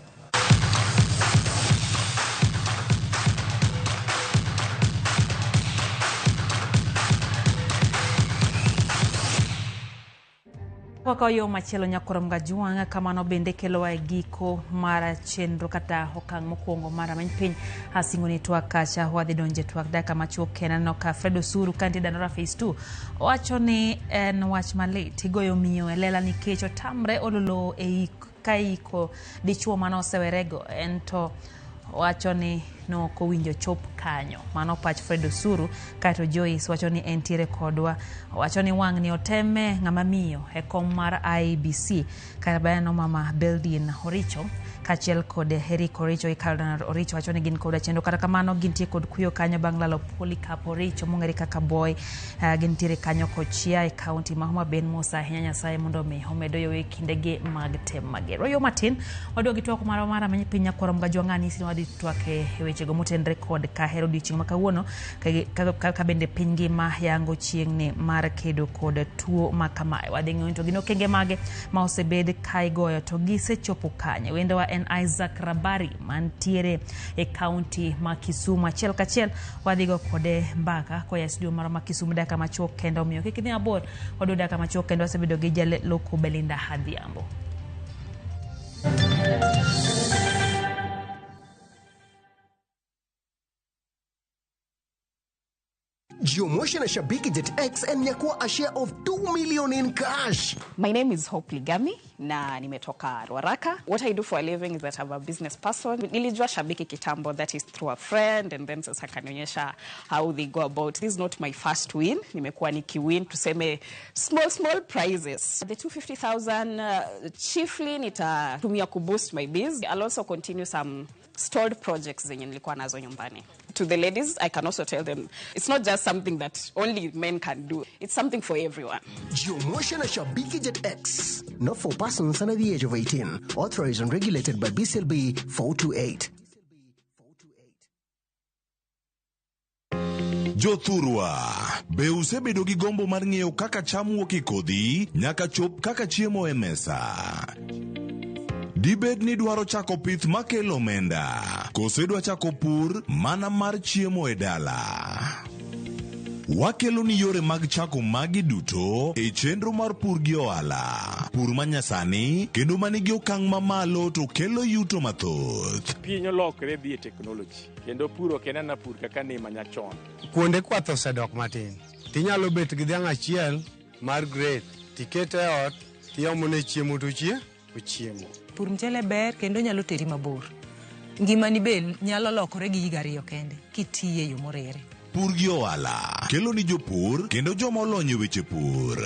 [SPEAKER 1] Wakawo yo machielo nyakwar Mgajuang' kamano bende kelowa e giko mar chenro kata okang' mokwongo mar rameny piny asingo ni twak kacha wadhi donje twak dakika machuok kendo aneno ka Fred Osuru ka nitie Dandora Phase 2 owacho ni en wach malit igoyo miyo e lela nikech otamre ololo e ka iko dichuo mane osewerego en to wacho ni nok owinjo chop kanyo. Mano pach Fred Osuru. Kaeto Joyce wacho ni entiere kodwa. Wacho ni wang'ni oteme ng'ama miyo e kom mar IEBC. Kata no mama Beldin Oricho kaachiel kod Eric Oricho gi Cardinal Oricho wacho ni gin koda chenro. Kata kamano gintie kod kuyo kanyo bang' lalo Polycarp Oricho mong'ere kaka Boy. Gintiere kanyo Kochia e kaunti ma Homa Bay. Mos ahinya Nyasaye mondo mi omed oyowe kindegi mag tem mager. Wayo matin wadwa gi twak marwa mar rameny piny nyakwar Mgajwang' anyisi ni wadhi twak e wechego motenre kod kahero odiochieng' ma kawuono ka bende piny ngima yango chieng'ni mar kedo kod tuo ma kamae. Wadhi ng'iyo to gin okenge mage ma osebed ka igoyo to gisechopo kanye. Wendowa en Isaac Rabari mantiere e kaunti ma Kisumu. Achiel kachiel wadhi go kode mbaka koa e studio marwa ma Kisumu dakika machuok kendo, omiyo kik idhi mabor, wadwa dakika machuok kendo wasebedo gi jaloko Belinda Adhiambo.
[SPEAKER 23] Jiomotion na Shabiki Jet X and nyakua a share of 2 million in cash.
[SPEAKER 24] My name is Hope Ligami na nimetoka Ruaraka. What I do for a living is that I'm a business person. Nilijua Shabiki kitambo, that is through a friend, and then sasa kanionyesha how they go about. This is not my first win. Nimekuwa nikiwin tuseme small prizes. The 250,000 chiefly nitatumia kuboost my biz. I'll also continue some stalled projects zenye nilikuwa nazo nyumbani. To the ladies, I can also tell them it's not just something that only men can do. It's something for everyone.
[SPEAKER 23] Jiomotion na Shabiki Jet X. Not for persons under the age of 18. Authorized and regulated by BCLB 428.
[SPEAKER 7] Jothurwa, be usebedo gi gombo mar ng'eyo kaka cham wuok e kodhi nyaka chop kaka chiemo e mesa? Dibed ni idwaro chako pith makelo omenda, koso idwa chako pur mana mar chiemo e dala? Wakelo ni yore mag chako magi duto e chenro mar pur gi ohala. Pur manyasani kendo manigi okang' mamalo to kelo yuto mathoth.
[SPEAKER 9] Piny olokre dhi e teknoloji kendo pur ok en ana pur kaka ne manyachon.
[SPEAKER 10] Kuonde kwath osedok matin. Tinyalo bet gi dhiang' achiel mar grade tikete e ot tiomone chiemo to ochiemo.
[SPEAKER 12] Pur mchele ber kendo nyalo teri mabor. Ngimani be nyalo lokore gi higa ariyo kende kitiye e yo moriere.
[SPEAKER 7] Pur gi ohala kelo ni jopur kendo joma olony e weche pur.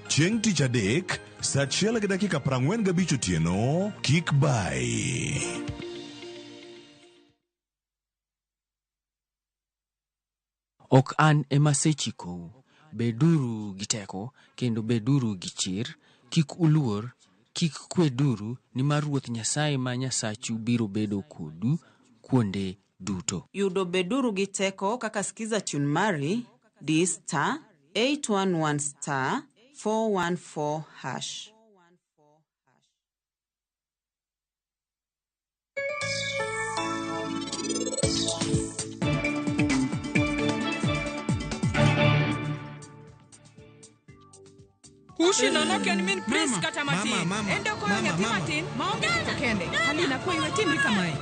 [SPEAKER 7] Chieng' tich adek, saa achiel gi dakika 45 otieno, kik bayi.
[SPEAKER 25] Ok an ema asechikou. Beduru gi teko, kendo beduru gi chir. Kik uluor, kik kweduru, nimar Ruoth Nyasaye ma Nyasachu biro bedo kodu kuonde duto.
[SPEAKER 26] Yudo beduru gi teko kaka skiza tune mari di star 811 star 414 hash.
[SPEAKER 27] Ushi nono ok en min Prince kata matin. En doko nyathi matin maonge ketho kende. Halina kwayi we timri kamae.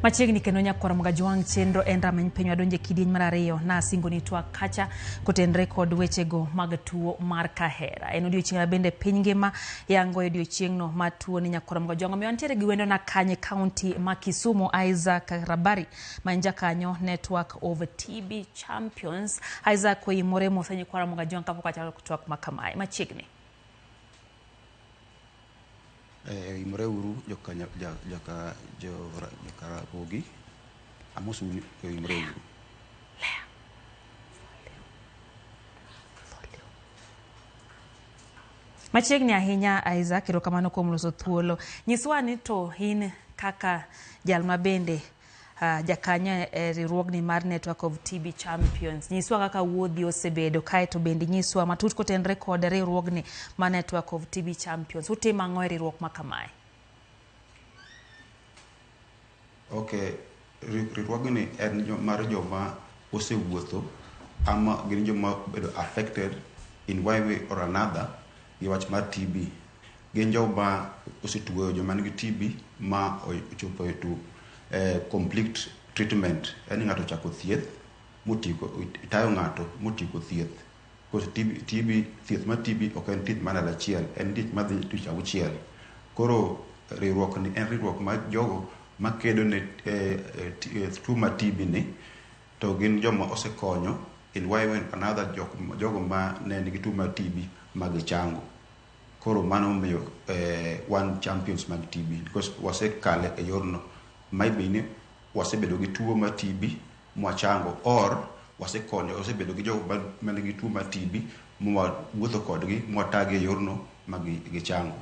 [SPEAKER 1] Machiegni kendo nyakwar Mgajwang' chenro en rameny piny wadonje e kidieny mar ariyo na singo ni twak kacha kotenre kod wechego mag tuo mar kahera. En odiochieng' ma bende piny ngima yango e odiochieng'no mar tuo ni nyakwar Mgajwang'. Omiyo wantiere gi wendo na kanye kaunti ma Kisumu Isaac Rabari ma en jakanyo Network of TB Champions. Isaac oimore mos nyakwar Mgajwang' kapok wachako twak ma kamae. Machiegni.
[SPEAKER 28] Oimore uru joka joka joka Ramogi. Amosou ni oimore uru.
[SPEAKER 1] Machiegni ahinya Isaac, erokamano kuom loso thuolo. Nyiswa ni to in kaka jal ma bende jakanyo e riwruogni mar Network of TB Champions. Nyiswa kaka wuodhi osebedo kaeto bende nyiswa matut kotenre kod riwruogni mar Network of TB Champions. Utimo ang'o e riwruok ma kamae?
[SPEAKER 28] Okay, riwruogni en mar joma osewuotho ama gin joma obedo affected in one way or another gi wach mar TB. Gin joma osetuoyo joma nigi TB ma ochopo e to complete treatment. Yani ng'ato ochako thieth motieko, itayo ng'ato motieko thieth. Because TB, thieth mar TB ok en thieth mar ndalo achiel, en thieth madhi dweche auchiel. Koro riwruok ni en riwruok mar jogo makedo ne tuo mar TB ni to gin joma osekonyo in one way or another jogo ma ne nigi tuo mar TB ma gichango. Koro mano omiyo wan champions mag TB because wasekale e yorno. Maybe ni wasebedo gi tuo mar TB mwachango or wasekonyo wasebedo gi jogo ma nigi tuo mar TB mwawuotho kodgi mwatagi e yorno ma gichango.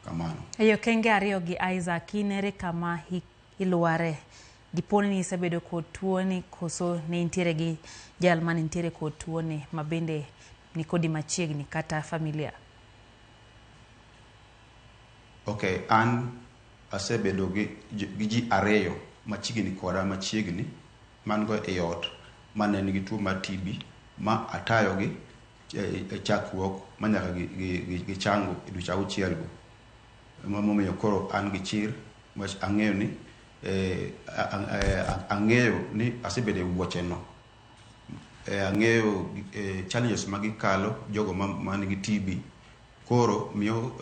[SPEAKER 28] Kamano.
[SPEAKER 1] E okenge ariyo gi Isaac, in ere kama ilware? Dipo ni isebedo kod tuo ni koso ne intiere gi jal mane nitiere kod tuo ni ma bende nikodi machiegni kata familia?
[SPEAKER 28] Okay, an asebedo gi ji ariyo machiegni koda machiegni man go e ot mane nigi tuo mar TB ma atayogi e chakruok ma nyaka gichango e dweche auchiel go. Momiyo koro an gi chir ang'eyo ni ang'eyo ni asebedo e wuoche no. Ang'eyo challenges ma gikalo jogo ma nigi TB koro miyo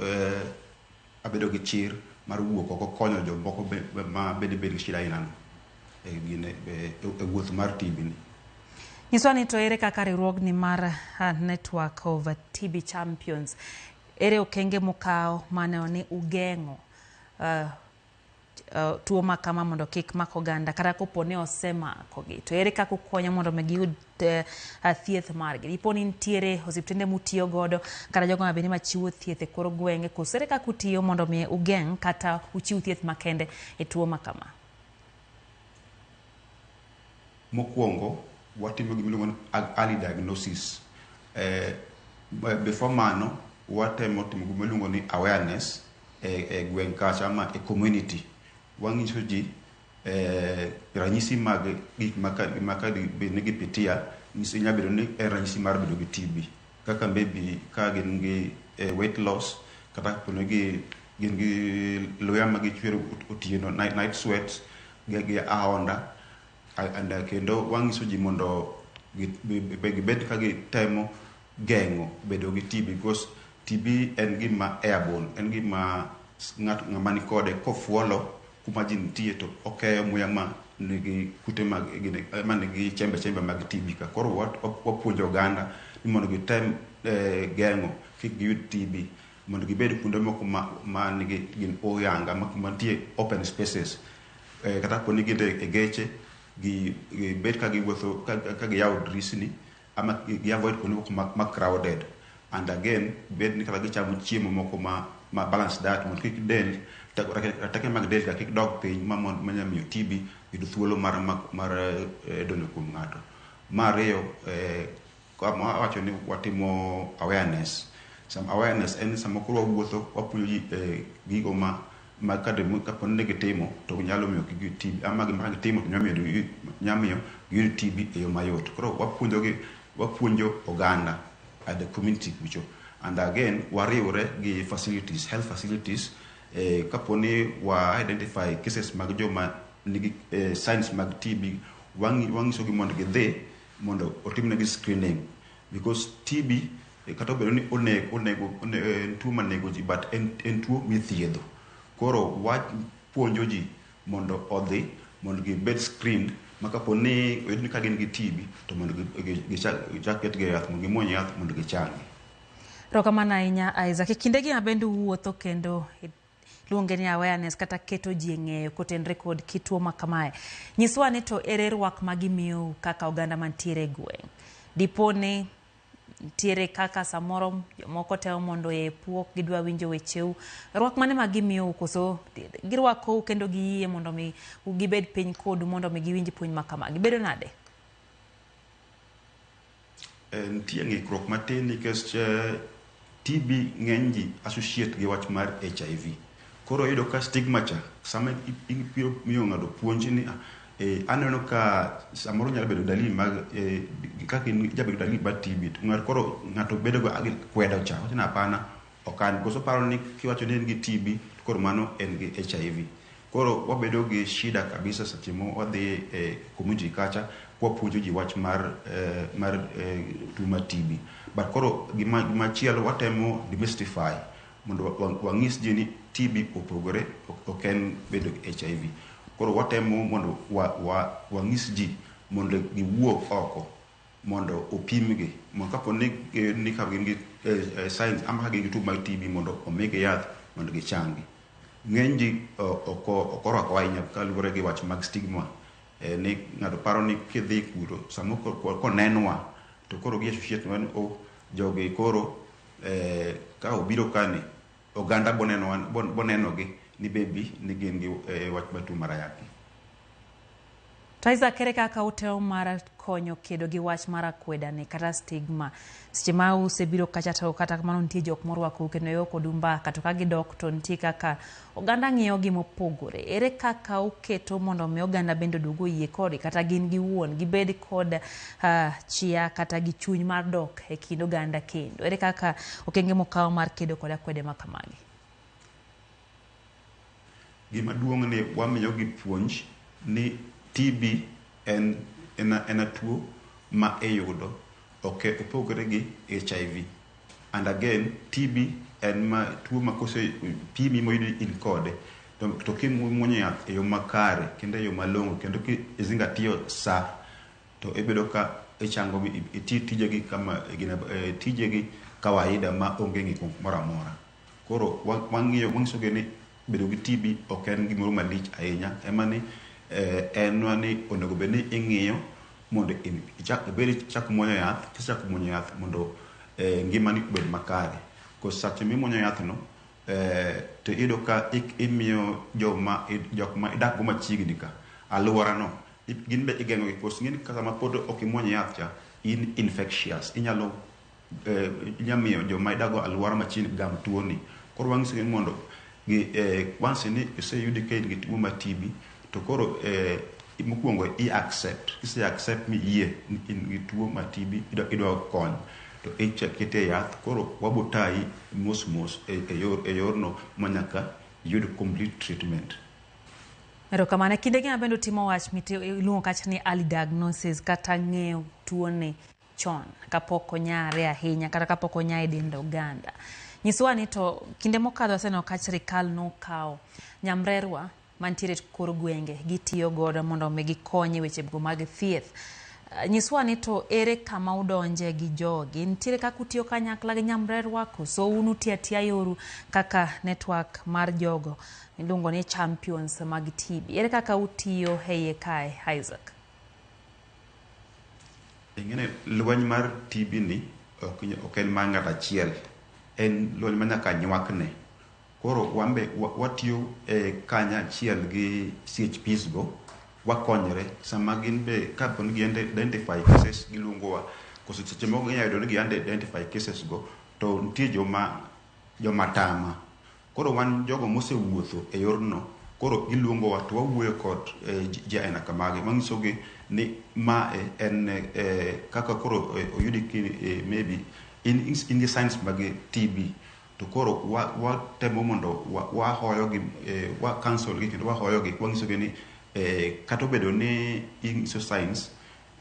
[SPEAKER 28] abedo gi chir mar wuok oko konyo jomoko ma bende bedo gi shida aina no e wuoth mar TB ni.
[SPEAKER 1] Nyiswa ni to ere kaka riwruogni mar Network of TB Champions, ere okenge mukawo maneno ni ugeng'o tuo ma kama mondo kik mak oganda kata kopo ni osemakogi to ere kaka ukonyo mondo mi giyud thieth margi? Dipo ni nitiere osiptende mutiyo godo kata jogo mabende machiwo thieth e kor gwenge, koso ere kaka utiyo mondo mi ugeng' kata uchiw thieth makende e tuo ma kama?
[SPEAKER 28] Mokwongo watimo gima iluongo ni early diagnosis. Before mano watemo timo gima iluongo ni awareness e gweng' kacha ama e community. Wang'iso ji ranyisi mag gik ma ka bed ni gipitia nyiso nyalo bedo ni en ranyisi mar bedo gi TB. Kaka maybe ka gin gi weight loss, kata kapo ni gin gi luya ma gichwero otieno, night sweats, gi ahonda. And kendo wang'iso ji mondo gibed ka gitemo geng'o bedo gi TB, because TB en gima airborne, en gima ng'at ng'ama nikode kofuolo kuma ji nitie to okeyo muya ma nigi kute mag ma nigi chembe chembe mag TB ka. Koro wapuonjo oganda ni mondo gitem geng'o kik giyud TB, mondo gibed kuonde moko ma nigi gin oyanga, ma kuma nitie open spaces. Kata kapo ni gin e geche, gibed ka giwuotho ka giyawo dirisni ama gi avoid kuonde moko ma crowded. And again, bed ni kata gichamo chiemo moko ma balanced diet mondo kik del rateke mag del ka kik dog piny ma manyalo miyo TB yud thuolo mar donjo kuom ng'ato. Mar ariyo, awacho ni watimo awareness. Some awareness en sama koro wawuotho wapuonjo ji gigo ma kapo ni gitimo to nyalo miyo kik giyud TB, ama gima ka gitimo to nyalo miyo giyud TB e yo mayot. Koro wapuonjogi, wapuonjo oganda at the community kucho. And again, wariwre gi facilities, health facilities, kapo ni wa identify cases mag joma nigi signs mag TB, wang'isogi mondo gidhi mondo otimnegi screening. Because TB, kata obedo ni onego en tuo manego ji, but en tuo mithiedho. Koro wapuonjo ji mondo odhi mondo gibed screened, ma kapo ni oyud ni ka gin gi TB to mondo gichak ketgi e yath, mondo gimuony yath mondo gichangi.
[SPEAKER 1] Erokamano ahinya, Isaac. E kindegi ma bende uwuotho kendo iluonge ni awareness kata keto ji e ng'eyo kotenore kod kit tuo ma kamae. Nyiswa ni to ere rwak ma gimiyou kaka oganda mantiere e gweng'? Dipo ni nitiere kaka samoro jomoko temo mondo oepu, ok gidwa winjo wecheu. Rwak mane ma gimiyou, koso girwakou kendo giyie mondo mi gibed piny kodu mondo mi giwinj puonj ma kama? Gibedo nade?
[SPEAKER 28] Nitie ng'ikruok matin nikech TB ng'eny ji associate gi wach mar HIV. Koro iyudo ka stigma cha sama ibiro miyo ng'ato puonj ni aneno ka samoro nyalo bedo dalili mag kaka in ijabedo dalili mar TB to ng'ato koro ng'ato bedo go kwedo cha, wacho ni hapana, ok an, koso paro ni kiwacho ni en gi TB to koro mano en gi HIV. Koro wabedo gi shida kabisa seche ma wadhi e community kacha kwapuonjo ji wach mar tuo mar TB. But koro gimachielo watemo demystify mondo wang'is ji ni TB opogore, ok en bedo gi HIV. Koro watemo mondo wang'is ji mondo giwuog oko mondo opimgi, mondo kapo ni ka gin gi signs ama ka gin gi tuo mar TB mondo omigi yath mondo gichangi. Ng'eny ji ok orwako ahinya kaluwore gi wach mag stigma, ni ng'ato paro ni kidhi kuro samo konenwa to koro gi associate ni oh, jogi koro ka obiro kani oganda bonenogi ni bebi ni gin gi wach mar tuo mar ayaki.
[SPEAKER 1] To Isaac, ere kaka utemo mar konyo kedo gi wach mar akweda ni kata stigma? Seche ma usebiro kacha to kata kamano nitie jok morwakou kendo yo kodu mbaka, to ka gidok to nitie kaka oganda ng'iyo gi mopogore. Ere kaka uketo mondo mi oganda bende oduog oyie kodi kata gin giwuon gibed kod chia kata gi chuny mar dok e kind oganda kendo? Ere kaka okenge mukawo mar kedo kod akwede ma kamagi?
[SPEAKER 28] Gima duong' ni wamiyo gi puonj ni TB en a tuo ma iyudo, ok opogore gi HIV. And again, TB en ma tuo ma kose pimi moyudi in kode to kimuonyo yath e yo makare kendo e yo malong'o kendo kizingatio sa to ibedo ka ichango tijegi kama tijegi kawaida ma onge ng'ikruok moro amora. Koro wang'iyo wang'isogi ni Bedo gi TB ok en gimoro malich ahinya, ema ni en ni onego bed ni ing'iyo mondo ichak ibed ichak muonyo yath, kisechako muonyo yath mondo ngimani obed makare. Kos sache mimuonyo yath no, to iyudo ka imiyo joma jok ma idak go machiegni ka, alwora no, gin be igeng'o gi kos ing'eni sama pod ok imuony yath cha, in infectious, inyalo inya miyo joma idak go alwora machiegni gam tuo ni. Koro wang'iso gi mondo gi once ni oseyudi ka in gi tuo mar TB, to koro mokwongo i accept, kise accept mi yie ni in gi tuo mar TB, idwa kony, to ikete e yath, koro wabo tayi mos mos e yorno ma nyaka iyud complete treatment.
[SPEAKER 1] Erokamano. E kindegi ma bende utimo wach iluongo kacha ni early diagnosis, kata ng'eyo tuoni chon kapok onyare ahinya kata kapok onya e dend oganda. Nyiswa ni to kinde mokadho waseneno ka sirikal nokawo nyamrerwa mantiere kor gwenge gitiyo godo mondo mi gikony e weche go mag thieth. Nyiswa ni to ere kama udonje gi jogi? Nitiere kaka utiyo kanyakla gi nyamrerwa koso un utiyo atiya yoru kaka network mar jogo miluongo ni champions mag TB? Ere kaka utiyo e iye kae, Isaac?
[SPEAKER 28] Ing'eni lweny mar TB ni ok en mar ng'ato achiel, en lweny ma nyaka nywakne. Koro wan be watiyo kanyachiel gi CHPs go, wakonyre sama gin be kapo ni gi identify cases, giluongowa, koso seche moko ginyalo yudo ni gi identify cases go to nitie joma tama. Koro wan jogo mosewuotho e yorno, koro giluongowa to wawuoyo kod ji aina kamagi, wanyisogi ni mae en kaka koro oyudi maybe in gi signs mag TB, to koro watemo mondo wahoyogi, wa counsel gi kendo wahoyogi, wanyisogi ni kata obedo ni inyiso signs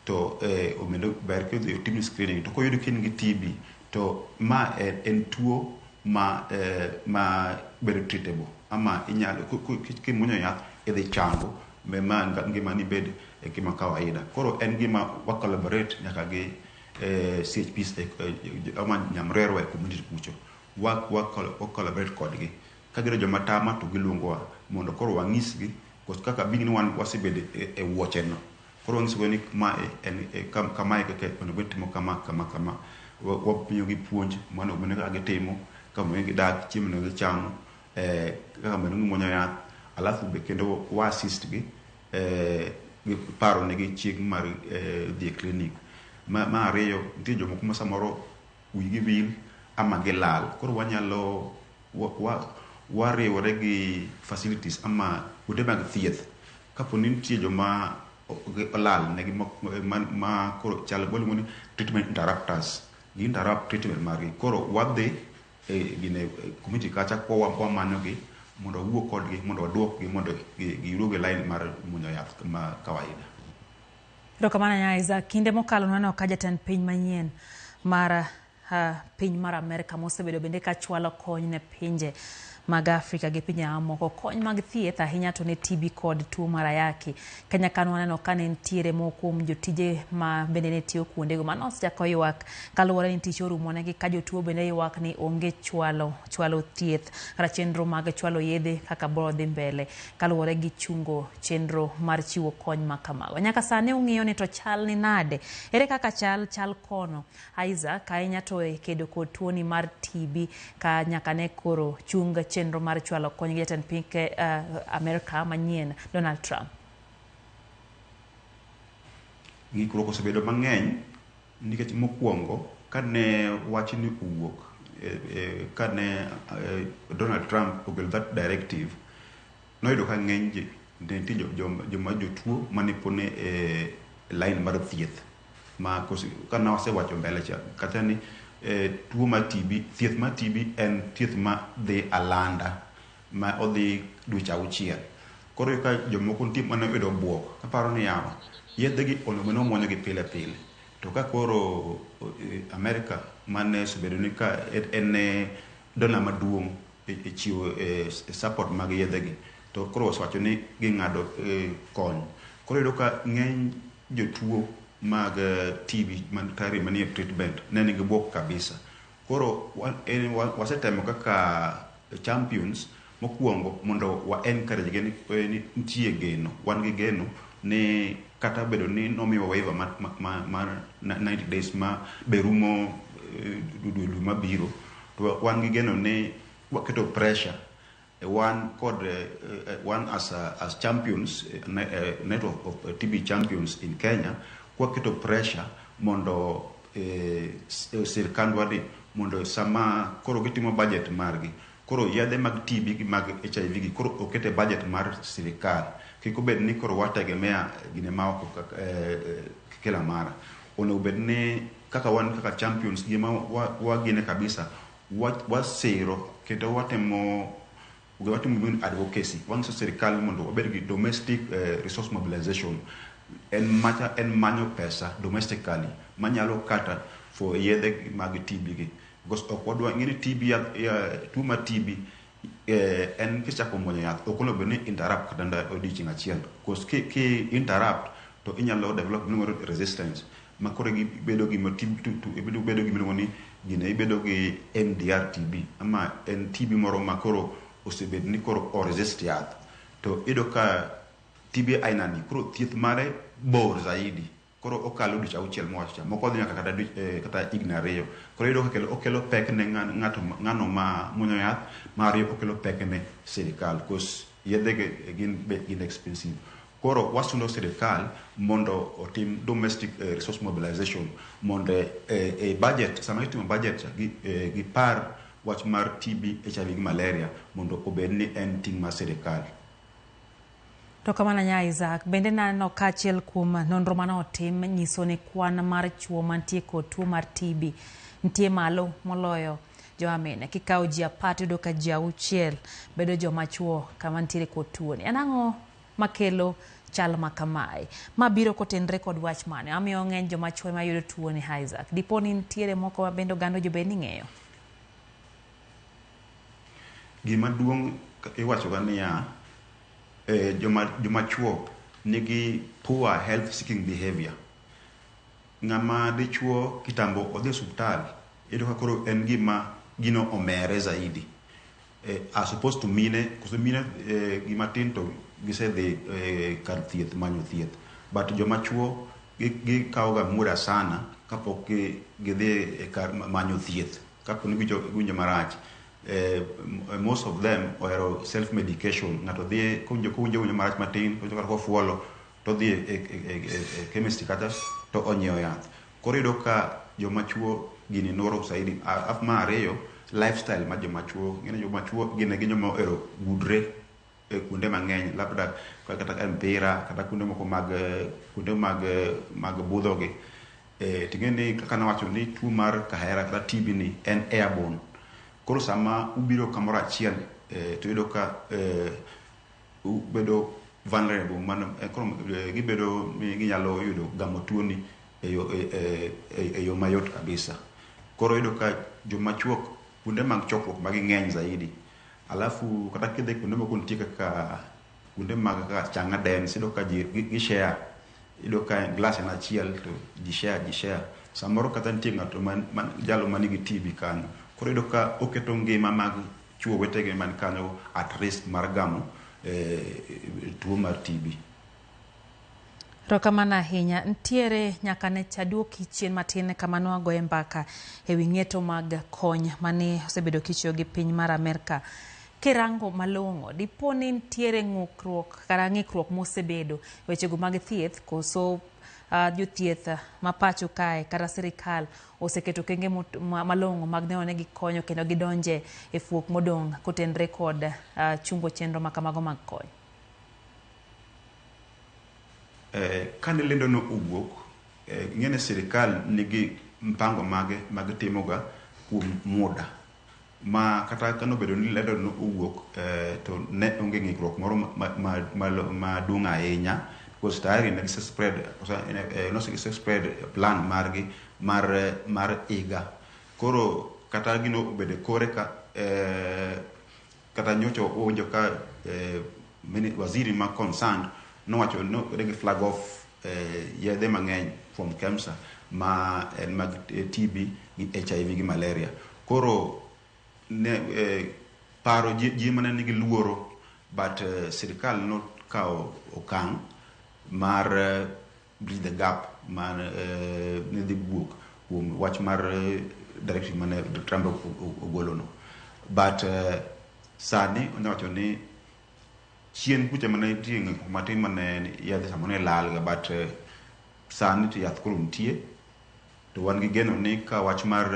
[SPEAKER 28] to omedo ber kidhi otimni screening, to koyudi ka in gi TB to ma en tuo ma bedo treatable, ama inyalo kimuonyo yath idhi chango ma ngimani bed e ngima kawaida. Koro en gima wa collaborate nyaka gi CHPs ama nyamrerwa e community kucho, wa collaborate kodgi. Ka giyudo joma tama to giluongowa mondo koro wanyisgi kaka being ni wan wasebedo e wuoche no, koro wanyisogi ni mae en kamae kaka onego bed timo kama kama kama. Wamiyogi puonj monego bed ni kaka gitimo, kaka onego gidak, chiemo onego gichamo, kaka onego gimuonyo yath, alafu be kendo wa assist gi gi paro negi chieng' mar dhi e clinic. Mar ariyo, nitie jomoko ma samoro wigi wil ama gilal, koro wanyalo wariwore gi facilities ama kuonde mag thieth. Kapo ni nitie joma olal negi ma koro chal waluongo ni treatment interrupters, gi interrupt treatment margi, koro wadhi e gine community kacha kwa wamanyogi mondo wawuo kodgi mondo waduokgi mondo giduog e line mar muonyo yath ma kawaida.
[SPEAKER 1] Erokamano ahinya, Isaac. Kinde mokalo nwaneno ka jatend piny manyien mar piny mar Amerka mosebedo bende ka chwalo kony ne pinje mag Afrika gi pinje mamoko, kony mag thieth ahinya to ne TB kod tuo mar ayaki. Kenya ka nwaneno ka ne nitiere moko kuom jotije ma bende ne tiyo kuondego manosechako ywak kaluwore ni tich orumonegi, ka jotuo bende ywak ni onge chwalo thieth kata chenro mag chwalo yedhe kaka biro dhi mbele kaluwore gi chungo chenro mar chiwo kony ma kamago. Nyaka sani ung'iyo ni to chal ni nade? Ere kaka chal kono, Isaac, ahinya to e kedo kod tuoni mar TB ka nyaka ne koro chung chenro mar chwalo kony gi jatend piny Amerka manyien Donald Trump?
[SPEAKER 28] Ng'ikruok osebedo mang'eny nikech mokwongo kane wachni owuok, kane Donald Trump ogolo that directive, noyudo ka ng'eny ji ne nitie joma jotuo mane pod ni e line mar thieth ma kane wasewacho mbele cha kata ni tuo mar TB, thieth mar TB en thieth ma dhi alanda ma odhi dweche 6. Koro ka jomoko nitie mane oyudo buok kaparo ni yawa, yedhe gi onego bed ni wamuonyo gi pile pile, to ka koro Amerika mane osebedo ni ka en donor maduong' e chiwo support mag yedhe gi, to koro osewacho ni ging'ado kony. Koro iyudo ka ng'eny jotuo mag TB man kare manie treatment ne nigi buok kabisa. Koro wasetemo kaka champions Mokwongo mondo wa encourage gi ni nitie geno, wan gi geno ni kata bedo ni nomiwa waiver mar 90 days ma be rumo dwe mabiro, to wan gi geno ni waketo pressure wan kod wan as champions, network of TB champions in Kenya, kwaketo pressure mondo sirkandwa ni mondo sama koro gitimo budget margi, koro yedhe mag TB gi mag HIV gi koro okete budget mar sirikal, kik obed ni koro wategemea gine ma oko kila mara. Onego bed ni kaka wan kaka champions gima wagine kabisa wasiro kendo watimo advocacy, wanyiso sirikal mondo wabed gi domestic resource mobilization, en macha en manyo pesa domestically manyalo kata for yedhe mag TB gi, because ok wadwa ng'eni TB tuo mar TB en kichako muonyo yath ok onego bed ni interrupt kata odiochieng' achiel, because ki interrupt to inyalo develop gimiluongo ni resistance ma koro gibedo gima ibedo gimiluongo ni gine ibedo gi MDR TB ama en TB moro ma koro osebed ni koro o resist yath. To iyudo ka TB aina ni koro thieth mare bor zaidi, koro okalo dweche 6 mowacho cha, moko dhi nyaka kata higni 2. Koro iyudo ka okelo pek ne ng'ano ma muonyo yath, mar ariyo okelo pek ne sirikal because yedhe gi gin expensive. Koro wasundo sirikal mondo otim domestic resource mobilization mondo e budget, sama itimo budget gipar wach mar TB, HIV gi malaria mondo obed ni en ting' mar sirikal.
[SPEAKER 1] To kamano nya Isaac, bende naneno ka achiel kuom nonro mane otim nyiso ni kwan mar chuo mantie kod tuo mar TB nitie malo moloyo joma mine. Kikawo ji 10 iyudo ka ji 6 bedo joma chuo kama nitiere kod tuoni. En ang'o makelo chal ma kamae? Ma biro kotenre kod wach mane? Amiyo ng'eny joma chuo ema yudo tuoni, Isaac. Dipo ni nitiere moko ma bende oganda jobed ni ng'eyo?
[SPEAKER 28] Gima duong' iwacho ga niya, joma chuo nigi poor health seeking behavior. Ng'ama dichuo kitambo odhi osuptal, iyudo ka koro en gima gino omere zaidi. As opposed to mine, koso mine gima tin to gisedhi kar thieth manyo thieth. But joma chuo gikawo ga muda sana kapok gidhi kar manyo thieth, kapo ni giwinjo marach. Most of them ohero self medication. Ng'ato dhi kowinjo marach matin, kowinjo kata kofuolo, to dhi e chemist kata to onyiewo yath. Koro iyudo ka joma chuo gini noro zaidi. Af mar ariyo, lifestyle mar joma chuo, ng'eny joma chuo gin e joma ohero gudre e kuonde mang'eny, labda kata mpira, kata kuonde moko mag kuonde mag budhogi. Ting'e ni kaka nawacho ni tuo mar kahera kata TB ni en airborne. Koro sama ubiro kamoro achiel, to iyudo ka ubedo vulnerable, mano koro gibedo ni ginyalo yudo gamo tuoni e yo mayot kabisa. Koro iyudo ka joma chuo kuonde mag chokruok magi ng'eny zaidi. Alafu kata kidhi kuonde moko nitie kaka kuonde mag kaka Chang'a Dens, iyudo ka ji gi share, iyudo ka glass en achiel to ji share. Samoro kata nitie ng'ato jalo manigi TB kanyo. Koro iyudo ka oketo ngima mag chuo wetegi man kanyo at risk mar gamo tuo mar TB.
[SPEAKER 1] Erokamano ahinya. Ntiere nyaka ne chaduoki chien matin kama ne wagoye mbaka ewi ng'eto mag kony mane osebedo kichiwo gi piny mar Amerka. Kirango malong'o, dipo ni nitiere ng'ukruok kata ng'ikruok mosebedo wechego mag thieth, koso jothieth ma pacho kae kata sirikal oseketo okenge malong'o mag neno ni gikonyo kendo gidonje e fuok modong' kotenre kod chungo chenro ma kamago mag kony?
[SPEAKER 28] Kane lendo no owuok, ing'e ni sirikal nigi mpango mage mag timoga kuom muda ma kata kanobedo ni lendo no owuok, to ne onge ng'ikruok moro maduong' ahinya, because tayari ne gise spread plan margi mar higa. Koro kata gino obedo kore ka kata nyocha owinjo ka waziri ma concerned nowacho no negi flag off yedhe mang'eny from KEMSA ma en mag TB gi HIV gi malaria. Koro ne Paro ji, ji mane nigi luoro, but sirikal nokawo okang' mar bridge the gap mar ne dhi wuok kuom wach mar directive mane Trump ogolo no. But sani onya wacho ni chien kucha mane nitie ng'ikruok matin mane yedhe samoro ne lal ga, but sani to yath koro nitie, to wan gi geno ni ka wach mar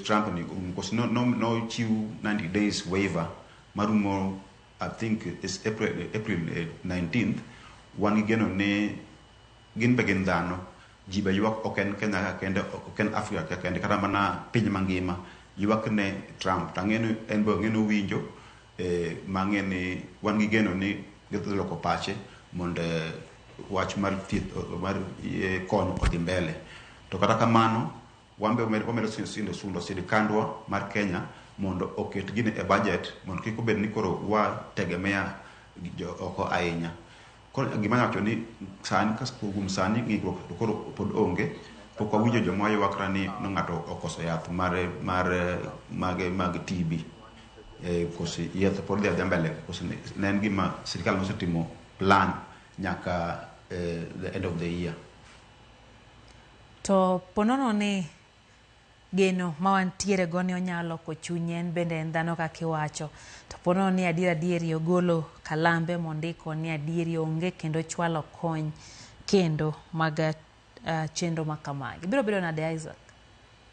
[SPEAKER 28] Trump ni orumo, koso no nochiw 90 days waiver marumo, I think it's April 19th. Wan gi geno ni gin be gin dhano, ji be ywak, ok en Kenya ka kende, ok en Africa ka kende, kata mana piny mangima ywak ne Trump. To ang'e ni en be ang'e ni owinjo, mang'e ni wan gi geno ni gidhi loko pache mondo wach mar thieth mar kony odhi mbele. To kata kamano, wan be wamedo sindo sundo sirikandwa mar Kenya mondo oket gini e budget, mondo kik obed ni koro wategemea jo oko ahinya. Koro gima anyalo wacho ni sani, kuom sani, ng'ikruok to koro pod onge. Pok wawinjo joma ywakra ni no ng'ato okoso yath mar mag TB, koso yath pod dhi adhiya mbele, koso ne en gima sirikal nosetimo plan nyaka the end of the year.
[SPEAKER 1] To ponono ni geno ma wantiere go ni onyalo loko chunye, en bende en dhano kaka iwacho, to ponono ni adier adieri ogolo kalambe mondiko ni adieri onge kendo chwalo kony kendo mag chenro ma kamagi, biro bedo nade, Isaac?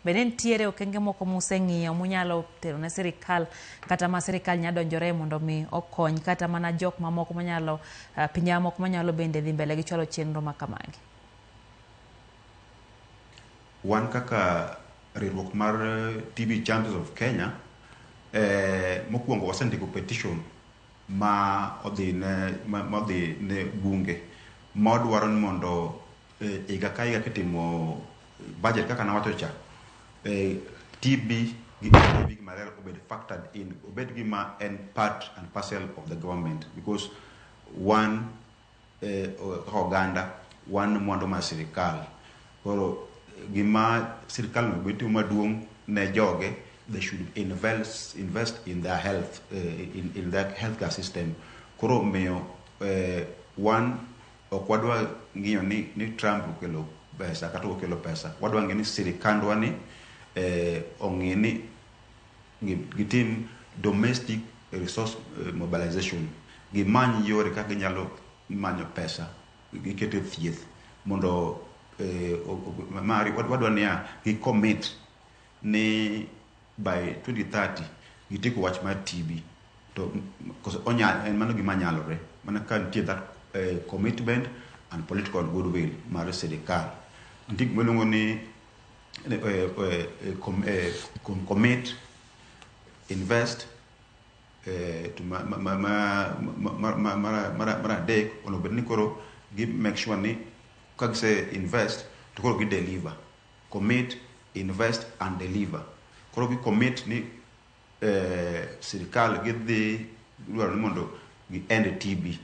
[SPEAKER 1] Bende nitiere okenge moko museng'iyo munyalo tero ne sirikal, kata ma sirikal nyalo donjore mondo mi okony kata mana jok mamoko manyalo pinje mamoko manyalo bende dhi mbele gi chwalo chenro ma kamagi?
[SPEAKER 28] Wan kaka riwruok mar TB Champions of Kenya, mokwongo wasendiko petition ma odhi ne bunge ma wadwaro ni mondo higa ka higa kitimo budget, kaka nawacho cha, TB gi HIV gi malaria obed factored in, obed gima en part and parcel of the government, because wan kaka oganda wan mwandu mar sirikal. Koro gima sirikal onego bed timo maduong' ne joge, they should invest in their health, in their healthcare system. Koro omiyo wan ok wadwa ng'iyo ni Trump okelo pesa kata ok okelo pesa. Wadwa ng'iyo ni sirikandwa ni ong'i ni gitim domestic resource mobilization, gimany yore kaka ginyalo manyo pesa giketo e thieth mondo mari wadwa niya gi commit ni by 2030 gitieko wach mar TB. To koso onya en mano gima nyalore mana ka nitie that commitment and political goodwill mar sirikal. Nitie gima iluongo ni commit, invest, to mar adek onego bed ni koro gi make sure ni ka gise invest to koro gi deliver. Commit, invest and deliver. Koro gi commit ni sirikal gidhi dwaro ni mondo gi end TB,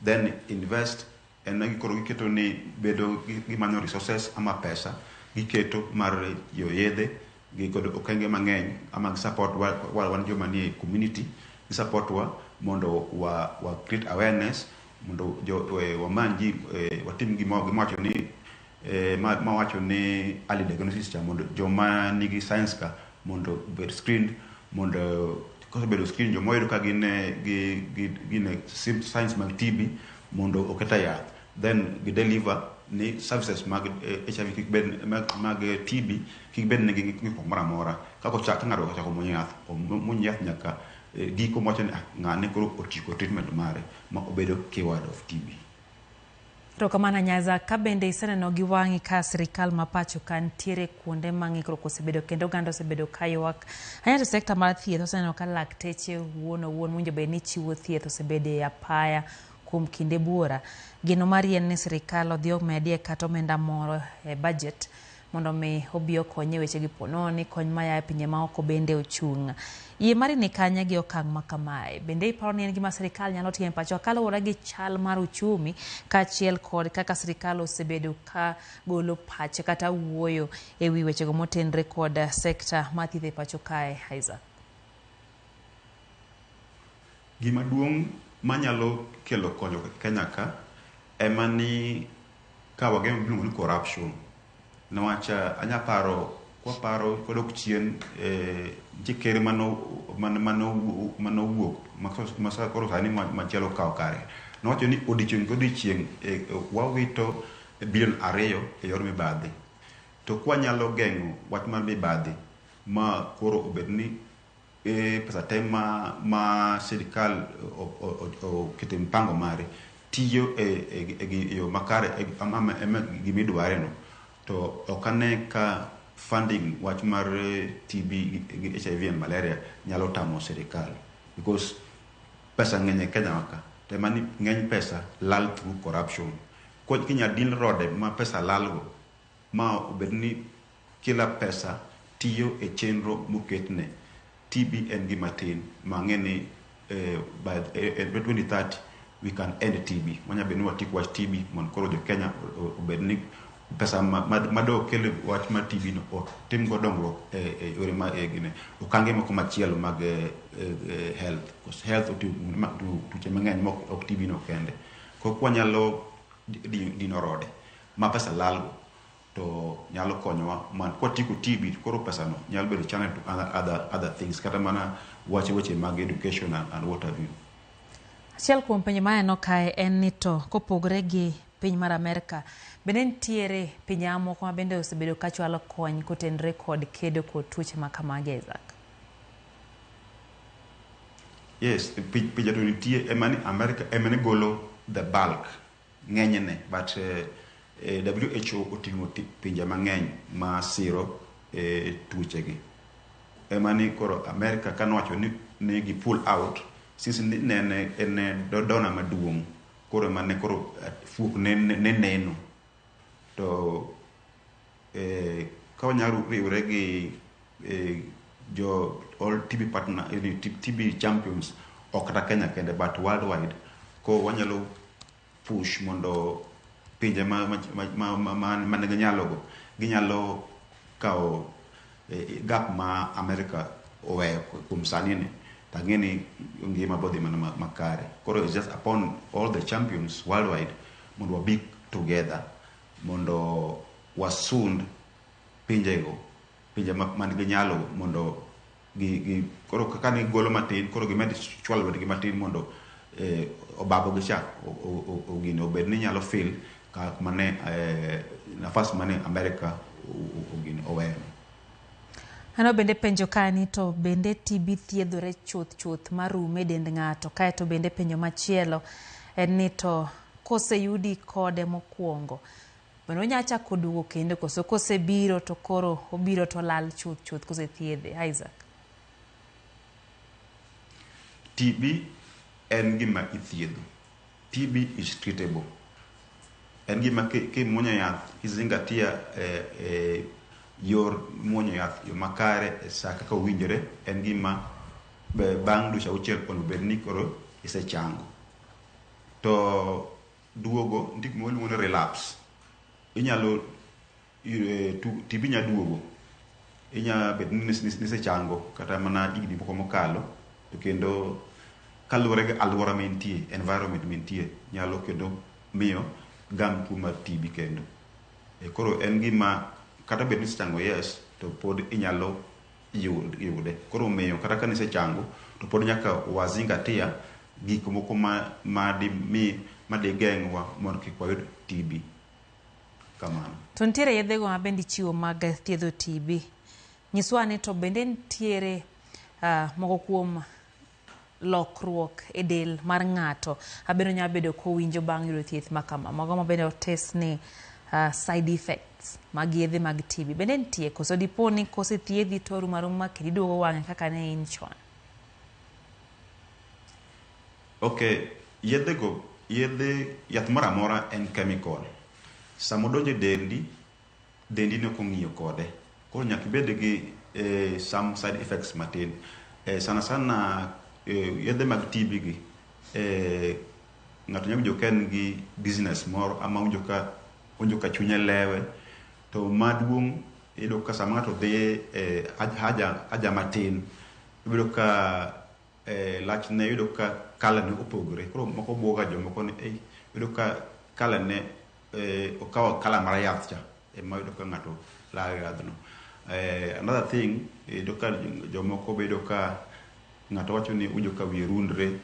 [SPEAKER 28] then invest en ni koro giketo ni bedo gimanyo resources ama pesa giketo mar yo yedhe gi kod okenge mang'eny ama gi support wa, wan joma nie community, gi support wa mondo wa create awareness, mondo jo wamany ji, watim gima wacho ni ma wacho ni early diagnosis cha, mondo joma nigi signs ka mondo obed screened, mondo kosebedo screen, joma oyud ka gin gi gin signs mag TB mondo oket e yath, then gi deliver ni services mag HIV kik bed mag TB kik bed nigi ng'ikruok moro amora. Kaka ochak ka ng'ato ochako muonyo yath, omuony yath nyaka giko mowacho ni ah, ng'ane koro otieko treatment mare ma obedo cured of TB.
[SPEAKER 1] Erokamano Nyaza, ka bende iseneno gi wang'i ka sirikal ma pacho ka nitiere kuonde ma ng'ikruok osebedo kendo oganda osebedo ka ywak. Ahinya to sekta mar thieth oseneno ka lakteche wuon owuon mowinjo bed ni chiwo thieth osebedo e apaya kuom kinde buora. Geno mari en ni sirikal odhi omedie kata omenda moro e budget mondo mi obi okony e wechegi ponono ni kony maya e pinje maoko bende ochung'. Yie mari ni kanye gi okang' ma kamae? Bende iparo ni en gima sirikal nyalo timo e pacho kaluwore gi chal mar uchumi kaachiel kod kaka sirikal osebedo ka golo pache kata wuoyo e wi wechego motenre kod sekta mar thieth e pacho kae, Isaac?
[SPEAKER 28] Gima duong' manyalo kelo konyruok e Kenya ka ema ni ka wageng'o gimiluongo ni corruption. Niwach anya paro kwaparo kwadok chien nitie ker manowuok ma koro sani machielo okawo kare. Nowacho ni odiochieng' ka odiochieng' wawito bilion 2 e yor mibadhi. To kwanyalo geng'o wach mar mibadhi ma koro obed ni pesa te ma sirikal oketo e mpango mare tiyo e yo makare gimidware no, to ok ane ka funding wach mar TB gi HIV and malaria nyalo tamo sirikal, because pesa ng'eny e Kenya ka to ema ni ng'eny pesa lal through corruption. Kinya din rode ma pesa lal go ma obed ni kila pesa tiyo e chenro moketne, TB en gima tin ma ang'e ni by 2030 we can end TB. Wanya bedo ni watieko wach TB mondo koro jo Kenya obed ni pesa ma kel wach mar TB no otim go dongruok e yore ma gine okange moko machielo mag health, because health oting'o tuoche mang'eny ma ok TB no kende. Koro kwanyalo dino rode ma pesa lal go to nyalo konyowa man kwatieko TB, koro pesa no nyalo bedo channel to other things, kata mana wach weche mag education and what have you.
[SPEAKER 1] Achiel kuom penjo maneno kae en ni to kopogore gi piny mar Amerka, bende nitiere pinje mamoko ma bende osebedo ka chwalo kony kotenore kod kedo kod tuoche ma kamagi, Isaac?
[SPEAKER 28] Yes, pinje to nitie, ema ni America ema ne golo the bulk ng'enyne, but WHO oting'o pinje mang'eny ma siro tuoche gi. Ema ni koro America kanowacho ni gi pull out since ne en donor maduong', koro ema ne koro fuok ne neno to ka wanyalo riwre gi jo all TB partner, TB champions, ok kata Kenya kende but worldwide, ko wanyalo push mondo pinje ma nigi nyalo go ginyalo kawo gap ma America oweyo kuom sani ni, to ang'e ni ngima bodhi mana makare. Koro it's just upon all the champions worldwide mondo wabi together mondo wasund pinjego, pinje man gi nyalo, mondo gi koro kaka ni golo matin, koro gimed chwalo lwetgi matin mondo obabo gi cha gini obed ni nyalo fill ka mane nafas mane America gini oweyo.
[SPEAKER 1] Ano bende penjo kae ni to bende TB thiedhore chuth chuth marum e dend ng'ato? Kaeto bende penjo machielo en ni to koseyudi kode mokwongo, bende onya chako duogo kendo, koso kosebiro to koro obiro to lal chuth chuth kosethiedhe, Isaac?
[SPEAKER 28] TB en gima ithiedho. TB is treatable. En gima kimuonyo yath, kizingatia yor muonyo yath, yo makare e sa kaka owinjore, en gima bang' dweche 6 onego bed ni koro isechango. To duogo, nitie gima waluongo ni relapse. Inyalo TB nya duogo. Inya bet ni nisechango kata mana higni moko mokalo, to kendo kaluwore gi alwora ma intie, environment ma intie, nyalo kendo miyo gam tuo mar TB kendo. Koro en gima kata bed ni isechango, yes, to pod inyalo yude. Koro omiyo kata ka nisechango to pod nyaka wazingatia gik moko ma di mi ma digeng'wa mondo kik wayud TB. Kamano.
[SPEAKER 1] To nitiere yedhego ma bende ichiwo mag thiedho TB. Nyiswa ni to bende nitiere moko kuom lokruok e del mar ng'ato abiro nyalo bedo kowinjo bang' yudo thieth ma kama, mago ma bende otes ni side effects mag yedhe mag TB, bende nitie, koso dipo ni kosethiedhi to orumo aruma kendo iduogo wang'e kaka ne in chon?
[SPEAKER 28] Ok, yedhego, yedhe, yath moro amora en chemical. Sama odonjo e dendi, dendi ne ok ong'iyo kode. Koro nyaka ibed gi some side effects matin. Sana sana yedhe mag TB gi, ng'ato nyalo winjo ka en gi dizziness moro ama winjo ka chunye lewe. To maduong' iyudo ka sama ng'ato dhi e haja matin, iyudo ka Lachne yudo ka colour ne opogore. Koro moko buoga jomoko ni ei yudo ka colour ne okawo colour mar yath cha ema yudo ka ng'ato lawo yadhno. Another thing, yudo ka jomoko bedo ka ng'ato wacho ni owinjo ka wiye rundre,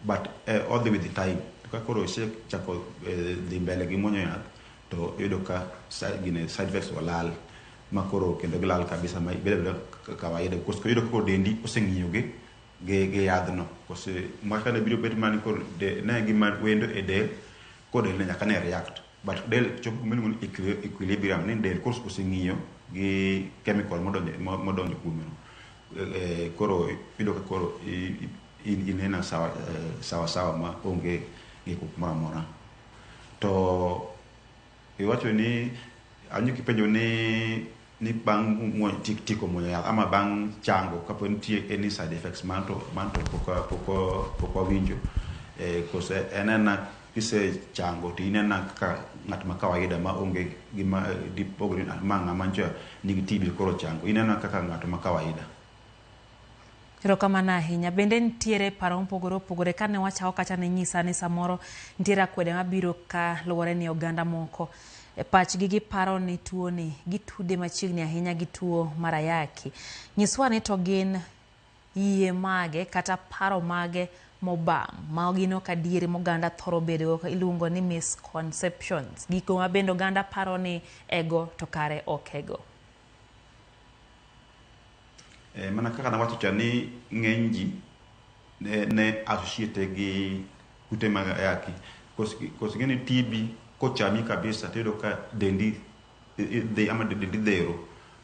[SPEAKER 28] but odhi with the time. To ka koro isechako dhi mbele gi muonyo yath, to iyudo ka gine side effects olal ma koro kendo gilal kabisa ma ibedo abeda kawaida, because iyudo ka koro dendi oseng'iyo gi yadhno. Kose maka ne biro bet mana ni koro ne gima wendo e del, koro del ne nyaka ne react, but del chopo kuma iluongo ni equilibrium, ni del koro oseng'iyo gi chemical modonjo kuome no. Koro iyudo ka koro inena sawa sawa sawa ma onge ng'ikruok moro amora. To iwacho ni anyo kipenjo ni bang' tieko muonyo yath ama bang' chango kapo nitie any side effects, manto pok wawinjo. Kose en ena kisechango to inena kaka ng'at ma kawaida ma onge gima dipogri ma ng'ama nyocha nigi TB koro chango, inena kaka ng'at ma kawaida.
[SPEAKER 1] Erokamano ahinya. Bende nitiere paro mopogore opogore. Kane wachako kacha ne nyisa ni samoro nitiere akwede mabiro ka luwore ni oganda moko e pachgi giparo ni tuo ni gitude machiegni ahinya gi tuo mar ayaki. Nyiswa ni to gin yie mage kata paro mage mobam ma gin ok adieri moganda thoro bedogo iluongo ni misconceptions. Gigo ma bende oganda paro ni ego to kare ok ego.
[SPEAKER 28] Mana kaka nawacho cha ni ng'eny ji ne associate gi kute mag ayaki. Kos ing'e ni TB kochami kabisa tiyudo ka dendi dhi ama dendi dhero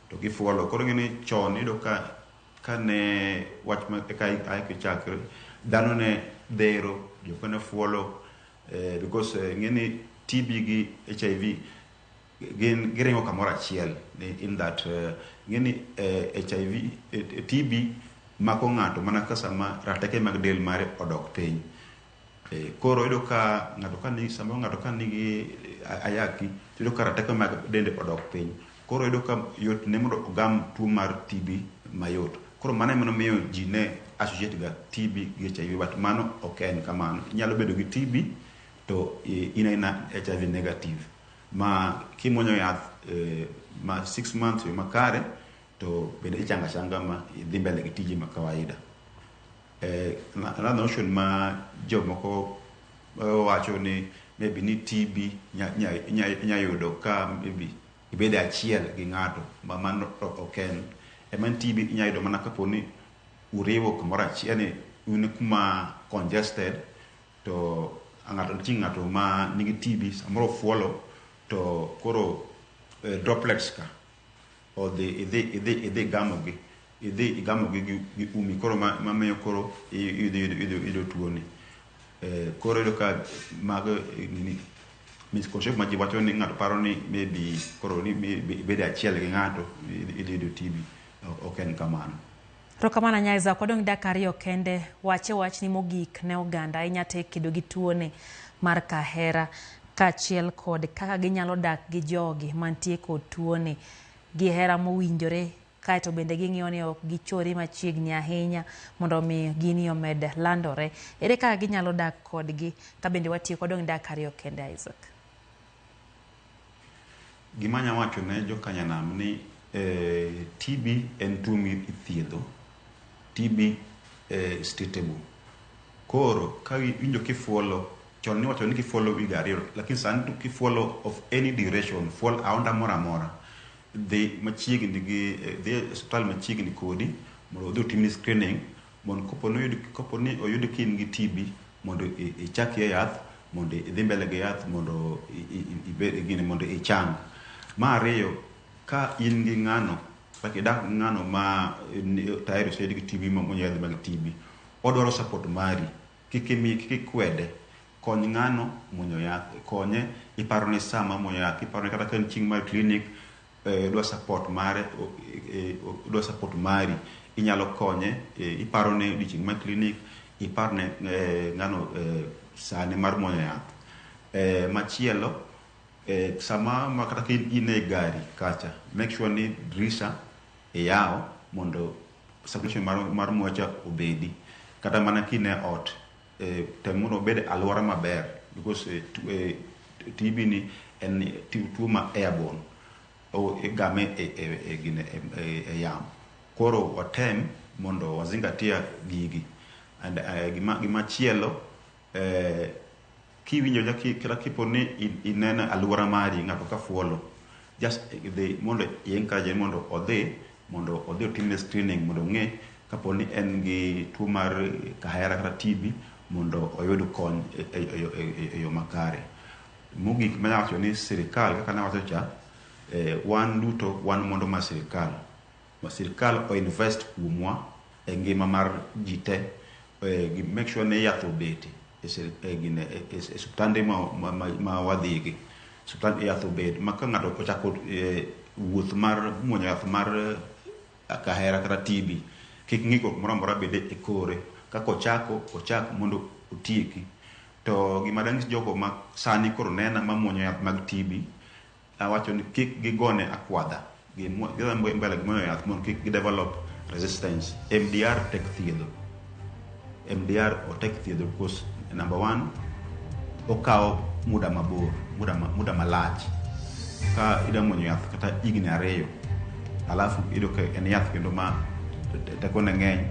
[SPEAKER 28] to gifuolo. Koro ing'e ni chon iyudo ka kane wach ma eka ayaki chakre, dhano ne dhero, jok ne fuolo, because ing'e ni TB gi HIV gin giringo kamoro achiel in that ing'e ni HIV, TB mako ng'ato mana ka sama rateke mag del mare odok piny. Koro iyudo ka ng'ato ka ni samoro ng'ato ka nigi ayaki, tiyudo ka rateke mag dende odok piny. Koro iyudo ka yot ne mondo ogam tuo mar TB mayot. Koro mano ema nomiyo ji ne associate ga TB gi HIV, but mano ok en kamano. Inyalo bedo gi TB to in aina HIV negative. Ma kimuonyo yath ma 6 months yo makare to bende ichango achanga ma idhi mbele gi tiji ma kawaida. Another notion ma jomoko wacho ni maybe ni TB inya yudo ka maybe ibedo achiel gi ng'ato, ma mano ok en. Ema en TB inya yudo mana kapo ni uriwo kamoro achiel, yani un kuma congested to ng'ato nitie, ng'ato ma nigi TB samoro ofuolo to koro droplets ka odhi idhi gamogi, idhi igamogi gi umi, koro mamiyo koro idhi yudo tuoni. Koro iyudo ka mago nini misconception ma ji wacho ni ng'ato paro ni maybe koro ni ibedo achiel gi ng'ato idhi yudo TB, ok en kamano.
[SPEAKER 1] Erokamano ahinya, Isaac. Wadong' dakika 2 kende. Wache wachni mogik ne oganda ahinya te kedo gi tuoni mar kahera kaachiel kod kaka ginyalo dak gi jogi mantie kod tuoni gi hera mowinjore, kaeto bende ging'iyo ni ok gichore machiegni ahinya mondo mi gini omed landore. Ere kaka ginyalo dak kodgi ka bende watieko? Wadong' dakika 2 kende, Isaac.
[SPEAKER 28] Gima anya wacho ne jokanyanam ni TB en tuo mithiedho. TB is treatable. Koro ka iwinjo kifuolo, chon niwacho ni kifuolo higa 2, lakini sani to kifuolo of any duration, fuol aonda moro amora, dhi machiegni gi dhi e osiptal machiegni kodi mondo odhi otimni screening, mondo kapo ni oyud ka in gi TB mondo ichak yath, mondo idhi mbele gi yath mondo ibed gini mondo ichang. Mar ariyo, ka in gi ng'ano kaka idak gi ng'ano ma tayari oseyud gi TB ma muonyo yadhe mag TB, odwaro support mari, kik imi kik ikwede, kony ng'ano muonyo yath, konye iparo ni sama muonyo yath, iparo ni kata ka en chieng' mar clinic, odwa support mare, odwa support mari, inyalo konye, iparo ne odiochieng' mar clinic, ipar ne ng'ano sane mar muonyo yath. Machielo, sama ma kata ka in e gari kacha, make sure ni dirisha iyawo mondo circulation mar muya cha obedi. Kata mana kine ot, tem mondo obed alwora maber because TB ni en tuo ma airborne, igame e yamo. Koro watem mondo wazingatia gigi. And gima chielo, kiwinjo kata kipo ni ineno alwora mari ng'ato ka fuolo, just dhi mondo i encourage mondo odhi otimne screening mondo ong'e kapo ni en gi tuo mar kahera kata TB mondo oyud kony e yo makare. Mogik manyalo wacho ni sirikal kaka nawacho cha, wan duto wan mondo mar sirikal. Ma sirikal o invest kuomwa e ngima mar ji te, gi make sure ni yath obete e osiptande ma wadhigi. Osiptande yath obet ma ka ng'ato ochako wuoth mar muonyo yath mar kahera kata TB, kik ng'ikruok moro amora bede e kore. Kaka ochako, ochak mondo otieki. To gima danyis jogo ma sani koro nena mamuonyo yath mag TB, awacho ni kik gigone akwadha. Gidhi mbele gi muonyo yath mondo kik gidevelop resistance. MDR tek thiedho. MDR otek thiedho because number one, okawo muda mabor, muda malach. Ka ida muonyo yath kata higni 2, alafu iyudo ka en yath kendo ma tekone ng'eny,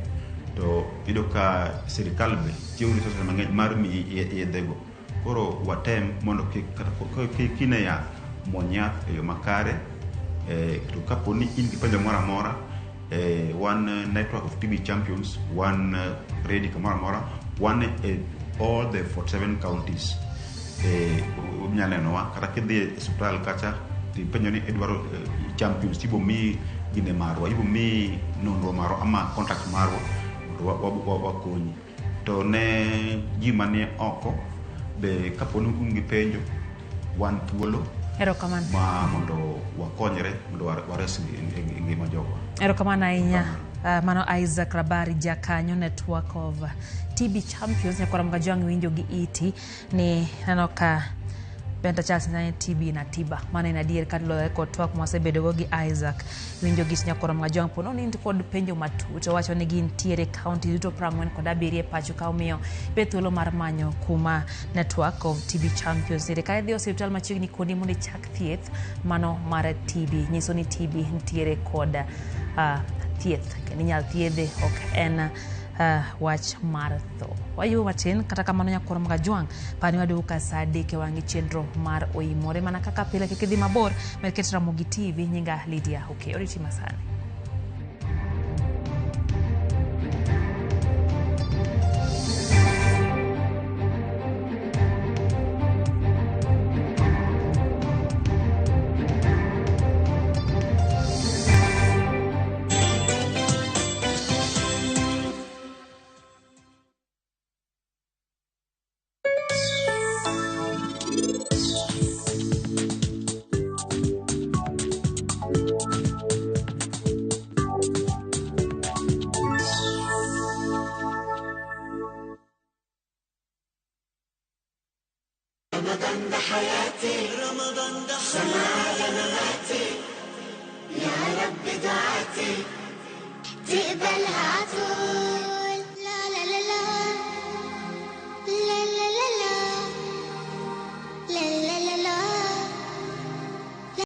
[SPEAKER 28] to iyudo ka sirikal be tiyo gi resources mang'eny mar miyi yedhego. Koro watem mondo kik kata kine yath, muony yath e yo makare. To kapo ni in gi penjo moro amora, wan network of TB champions, wan ready kamoro amora, wan e all the 47 counties. Unyalo nenowa kata kidhi e osiptal kacha tipenjo ni idwaro champions, tibo miyi gine marwa, ibo miyi nonro marwa ama contact marwa mondo wakonyi. To ne ji manie oko be kapo ni un gi penjo, wan thuolo
[SPEAKER 1] Erokamano.
[SPEAKER 28] ma mondo wakonyre mondo wares ngima jogo.
[SPEAKER 1] Erokamano ahinya. Mano Isaac Rabari jakanyo Network of TB Champions. Nyakwara Mgajwang' winjo gi iti ni neno ka Benta Charles ne TB na tiba. Mano en adier kaluwore kod twak mwasebedogo gi Isaac. Winjo gi nyakwara Mgajwang' po nono in kod penjo matut. Owacho ni gintiere kaunti duto 47 e pacho ka, omiyo be thuolo mar manyo kuma Network of TB Champions nitiere. Ka idhi e osiptal machiegni kodi mondo ichak thieth mano mar TB, nyiso ni TB nitiere kod thieth kendo inyal thiedhe, ok en wach mar tho. Wayueyo matin, kata kamano nyakwar Mgajwang' pani waduogo ka saa 3 e wang' gi chenro mar Oimore. Mana kaka pile kik idhi mabor, med ket Ramogi TV. Nyinga Lydia Okeyo. Oriti masani.
[SPEAKER 2] رمضان ده حياتي، رمضان ده حياتي، مماتي، يا رب دعاتي تقبلها عطول.